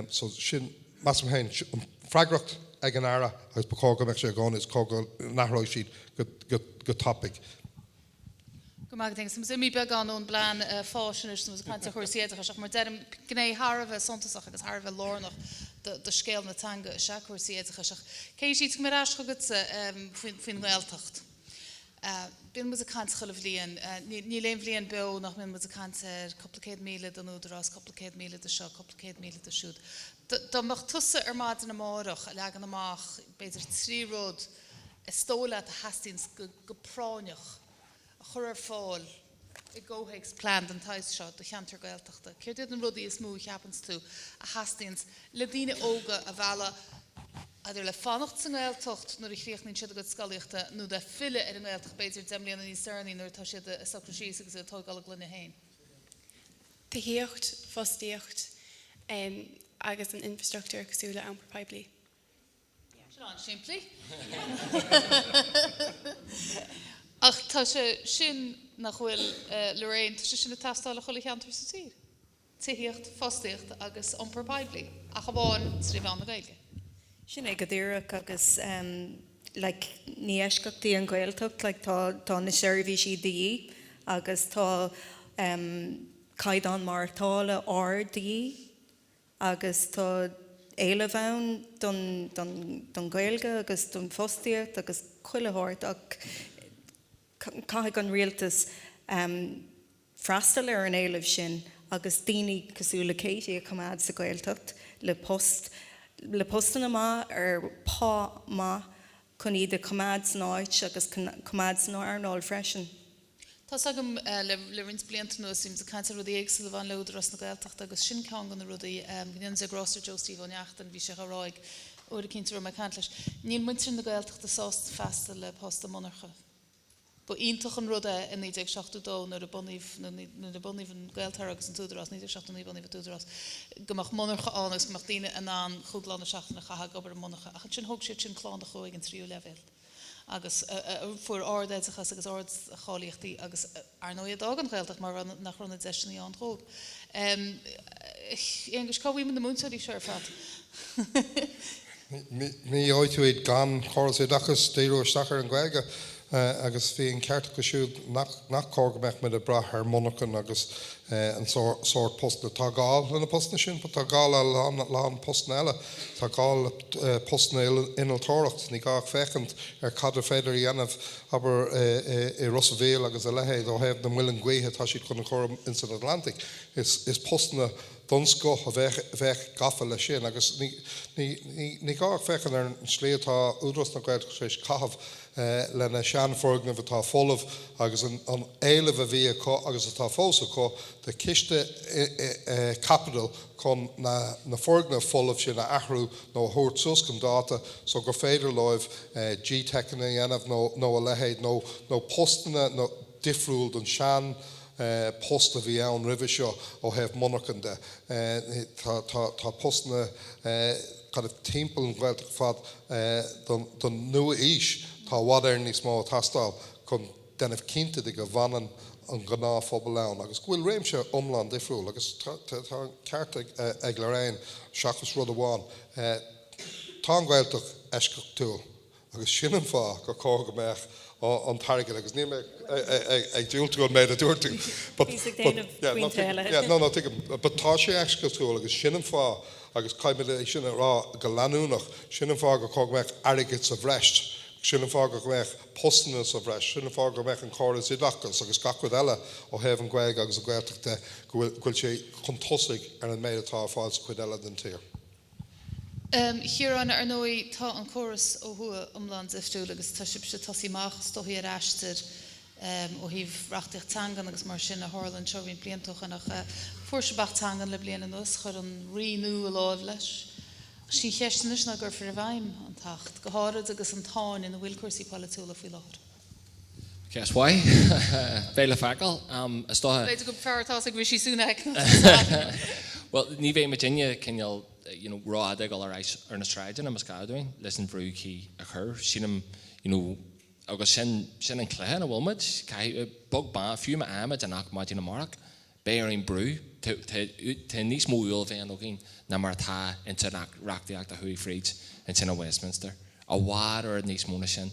So sin, measaim féin, an freagracht ag an Aire agus ba chóir go mbeadh sé i gcónaí, is cóir go n-athróidh siad go tapaidh. Go maith agat, Aonghus. Tá muid imithe beagán ón bplean fáis anois, tá muid ag caint ar chúrsaí oideachais, ach mar deirim, gné thar a bheith suntasach agus thar a bheith lárnach do scéal na teanga is ea cúrsaí oideachais. Ach Katie, tiocfaidh mé ar ais chugatsa faoin nGaeltacht. Bíonn muid ag caint chuile bhliain, níl aon bhliain beo nach mbíonn muid ag caint ar cúpla 100,000 don Údarás, cúpla 100,000 do seo, cúpla 100,000 do siúd. Dá mbeadh tusa ar maidin amárach ag leagan amach b'fhéidir 3 rud is dóigh leat a theastaíonns go práinneach a chur ar fáil i gcomhthéacs plean den tsaghas seo do cheantar Gaeltachta, céard iad na rudaí is mó a cheapanns tú a theastaíonns le daoine óga a mhealladh either le fanacht sa nGaeltacht nuair a chríochnaíonn siad a gcuid scolaíochta nó le filleadh ar an nGaeltacht b'fhéidir 10 mbliana níos deireanaí nuair atá siad ag socrú síos agus ag tógáil a gclainne féin? Tithíocht, fostaíocht agus an infrastruchtúr cosúil le iompar poiblí. Sin an-simplí. Ach tá sé sin, nach bhfuil, Lorraine, tá sé sin ag teastáil i chuile cheantar sa tír. Tithíocht, fostaíocht agus iompar poiblí, ach amháin trí mheán na Gaeilge. Sin é go díreach agus like ní eisceacht í an Ghaeltacht, like tá tá na seirbhísí de dhíth agus tá caighdeán maireachtála ard de dhíth. Agus tá éileamh ann don Ghaeilge agus don fostaíocht agus chuile shórt ach caithfidh an rialtas freastal ar an éileamh sin agus daoine cosúil le Katie a choimeád sa Ghaeltacht le post, le postanna maith ar phá maith chun iad a choimeád san áit agus coimeád san earnáil freisin. Tá's agam le roinnt blianta anuas bímid ag caint ar rudaí éagsúla a bhain le Údarás na Gaeltachta agus sin ceann de na rudaí, go ndéana Dia grásta ar Joe Steve Ó Neachtain, bhí sé á rá ag uair eicínt a raibh mé ag caint leis, níl muintir na Gaeltachta sásta feasta le post i monarcha. Ba iontach an rud é i 1972 nuair a bunaíodh, nuair a bunaíodh an Gaeltarra agus an tÚdarás, 1979 bunaíodh an tÚdarás, go mbeadh monarcha ann agus go mbeadh daoine in ann chúig lá na seachtaine a chaitheamh ag obair i monarcha ach ansin thóg siad sin clann a chuaigh ag an tríú leibhéal. agus a fuair ard-oideachas agus ardcháilíochtaí agus, ar ndóigh, a d'fhág an Ghaeltacht mar nach raibh na deiseanna ann dhóibh. Aonghus, cá bhfaighimid na múinteoirí seo ar fad? Ní gheobhaidh tú iad gan córas oideachais díriú isteach ar an Ghaeilge agus bhí an ceart acu siúd nach cóir go mbeadh muid ag brath ar monarchan agus an sórt postanna. Tá gá le na postanna sin but tá gá le a lán postanna eile. Tá gá le postanna innealtóireacht. Ní gá ach féachaint ar cad ar féidir a dhéanamh, abair, i Ros a' Mhíl agus a leithéid ó thaobh na muileann gaoithe atá siad chun a chur ins an Atlantic. Is postanna don scoth a bheadh gafa leis sin agus ní gá ach féachaint ar an slí atá Údarás na Gaeltachta tar éis caitheamh lena seanfhoirgnimh atá folamh agus an éileamh a bhí acu agus atá fós acu do chiste caipitil chun na foirgnimh folamh sin a athrú nó a thabhairt suas chun dáta so gur féidir leo GTeiceanna a dhéanamh nó a leithéid nó postanna difriúil don sean. post a bhí ann roimhe seo ó thaobh monarchan de. Tá postanna kind of timpeall an Ghaeltacht ar fad don nua-aois. Tá i bhfad Éireann níos mó ag teastáil chun déanamh cinnte de go bhfanann an gnáthphobal ann agus go bhfuil réimse iomlán difriúil agus tá an ceart ag Lorraine seachas rud amháin, tá an Ghaeltacht eisceachtúil. Agus sin an fáth gur chóir go mbeadh an t-airgead, agus níl mé ag diúltú an méid a dúirt tú, but, Bhíos ag déanamh yeah, no, pointe eile. yeah, no, no, tuigim, but tá sé eisceachtúil agus sin an fáth, agus caithfimid é sin a rá go leanúnach, sin an fáth gur chóir go mbeadh airgead sa bhreis, sin an fáth go mbeadh postanna sa bhreis, sin an fáth go mbeadh an córas oideachais agus gach rud eile ó thaobh an Ghaeilge agus an Ghaeltacht de, go bhfuil, go bhfuil sé chun tosaigh ar an méid atá ar fáil sa chuid eile den tír. Chiaráin, ar ndóigh, tá an córas ó thuaidh iomlán difriúil agus tá sibhse ag tosaí amach is dóichí ar aistear ó thaobh reachtaíocht teangan agus mar sin a tharla anseo roinnt blianta ó shin ach fuair sibh Acht Teangan le bliain anuas, chuir an Rí nua láimh leis. Sí an cheist anois ná an gcuirfear i bhfeidhm an tAcht, go háirid agus an tsáinn ina bhfuil cúrsaí polaitiúla faoi láthair. Ceist mhaith. Beidh le feiceáil. Is dócha. B'fhéidir gur fearr atá ag Rishi Sunak ná tusa. Bhuel, ní bheidh muidinne cineál, you know, rófhada ag dul ar ais ar na sráideanna, más gá dúinn, leis an bhrú cuí a chur. Sílim, you know, agus sin, sin an cluiche ina bhfuil muid. Caithfidh, beag beann, fiú má fhaighimid an Acht maidin amárach, Beidh orainn brú. Tá níos mó uaillmhian againn ná mar atá ins an reachtaíocht a chuaigh fríd ansin i Westminster. I bhfad oiread níos mó ná sin.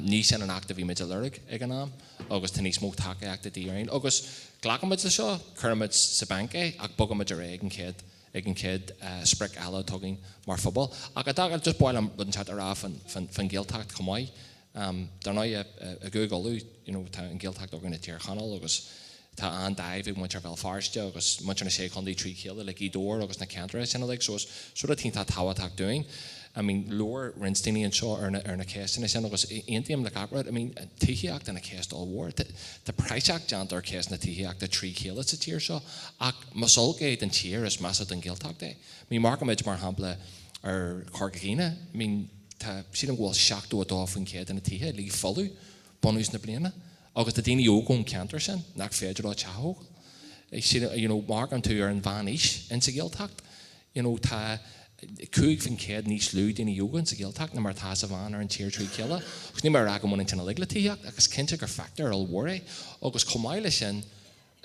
Ní sin an Acht a bhí muid a lorg ag an am agus tá níos mó tacaíochta de dhíth orainn. Agus glacfaimid le seo, cuirfimid sa banc é ach bogfaimid ar aghaidh ag an chéad ag an chéad sprioc eile atá againn mar phobal. Ach i dtaca, just ba mhaith liom rud inteacht a rá fán Ghaeltacht chomh maith. Dar ndóigh, i gCúige Uladh, you know, tá an Ghaeltacht againn i dTír Chonaill agus tá an-dáimh ag muintir Bhéal Feirste agus muintir na Sé Chontae trí chéile le Gaoth Dobhair agus na ceantracha sin uilig so is rud iontach tábhachtach dúinn. I mean, labhair roinnt daoine anseo ar na, ar na ceisteanna sin agus aontaím le gach rud. I mean, tithíocht ina ceist ollmhór. Tá praiseach déanta ar cheist na tithíochta trí chéile sa tír seo ach más olc é don tír is measa don Ghaeltacht é. I mean, amharcaimid mar shampla ar Chorca Dhuibhne, I mean, tá, sílim go bhfuil 72% de na tithe uilig folamh bunús na bliana agus tá daoine óga ón cheantar sin nach féidir leo teach a thógáil. Sílim, you know, má amharcann tú ar an mheán-aois insa Ghaeltacht, you know, tá 5% níos lú daoine óga insa Ghaeltacht ná mar atá sa mheán ar an tír trí chéile. Agus níl mé ag rá go mbaineann sin uilig le tithíocht ach is cinnte gur factor ollmhór é. Agus chomh maith leis sin,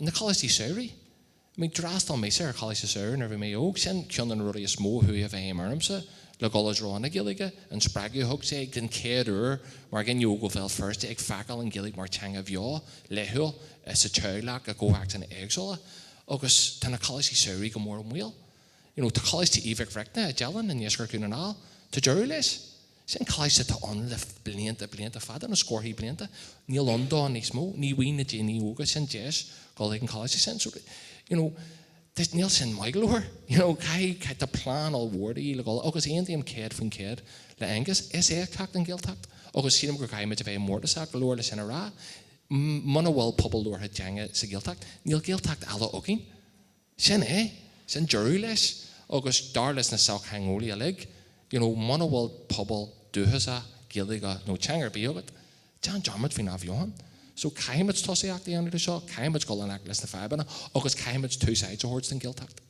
na coláistí samhraidh. I mean, d'fhreastail mise ar choláiste samhraidh nuair a bhí mé óg. Sin ceann de na rudaí is mó a chuaigh i bhfeidhm ormsa le dhul i dtreo na Gaeilge, an spreagadh a thug sé den chéad uair mar dhuine óg ó Bhéal Feirste ag feiceáil an Ghaeilge mar teanga bheo, laethúil, sa teaghlach, i gcomhthéacsanna éagsúla. Agus tá na coláistí samhraidh go mór i mbaol. You know, tá Coláiste Aoidh Mhic Bhreicne i dTeileann i ndeisceart Dhún na nGall, tá deireadh leis. Sin coláiste atá ann le blianta, blianta fada, na scórthaí blianta. Níl ann dó níos mó. Ní bhfaighidh na daoine óga sin deis dul ag an choláiste sin. So, you know, níl sin maith go leor. You know, caithfidh, tá plean ollmhór de dhíth le dhul, agus aontaím 100% le Aengus, is éacht an Ghaeltacht agus sílim gur caithfidh muid a bheith mórtasach go leor le sin a rá. Muna bhfuil pobal labhartha teanga sa Ghaeltacht, níl Gaeltacht eile againn. Sin é. Sin deireadh leis. Agus dar leis na sochtheangeolaithe uilig, you know, muna bhfuil pobal dúchasach Gaeilge nó teanga ar bith agat, déan dearmad faoin athbheochan. So caithfimid tosaíocht a dhéanamh de seo, caithfimid dul i ngleic leis na fadhbanna agus caithfimid tús áite a thabhairt don Ghaeltacht.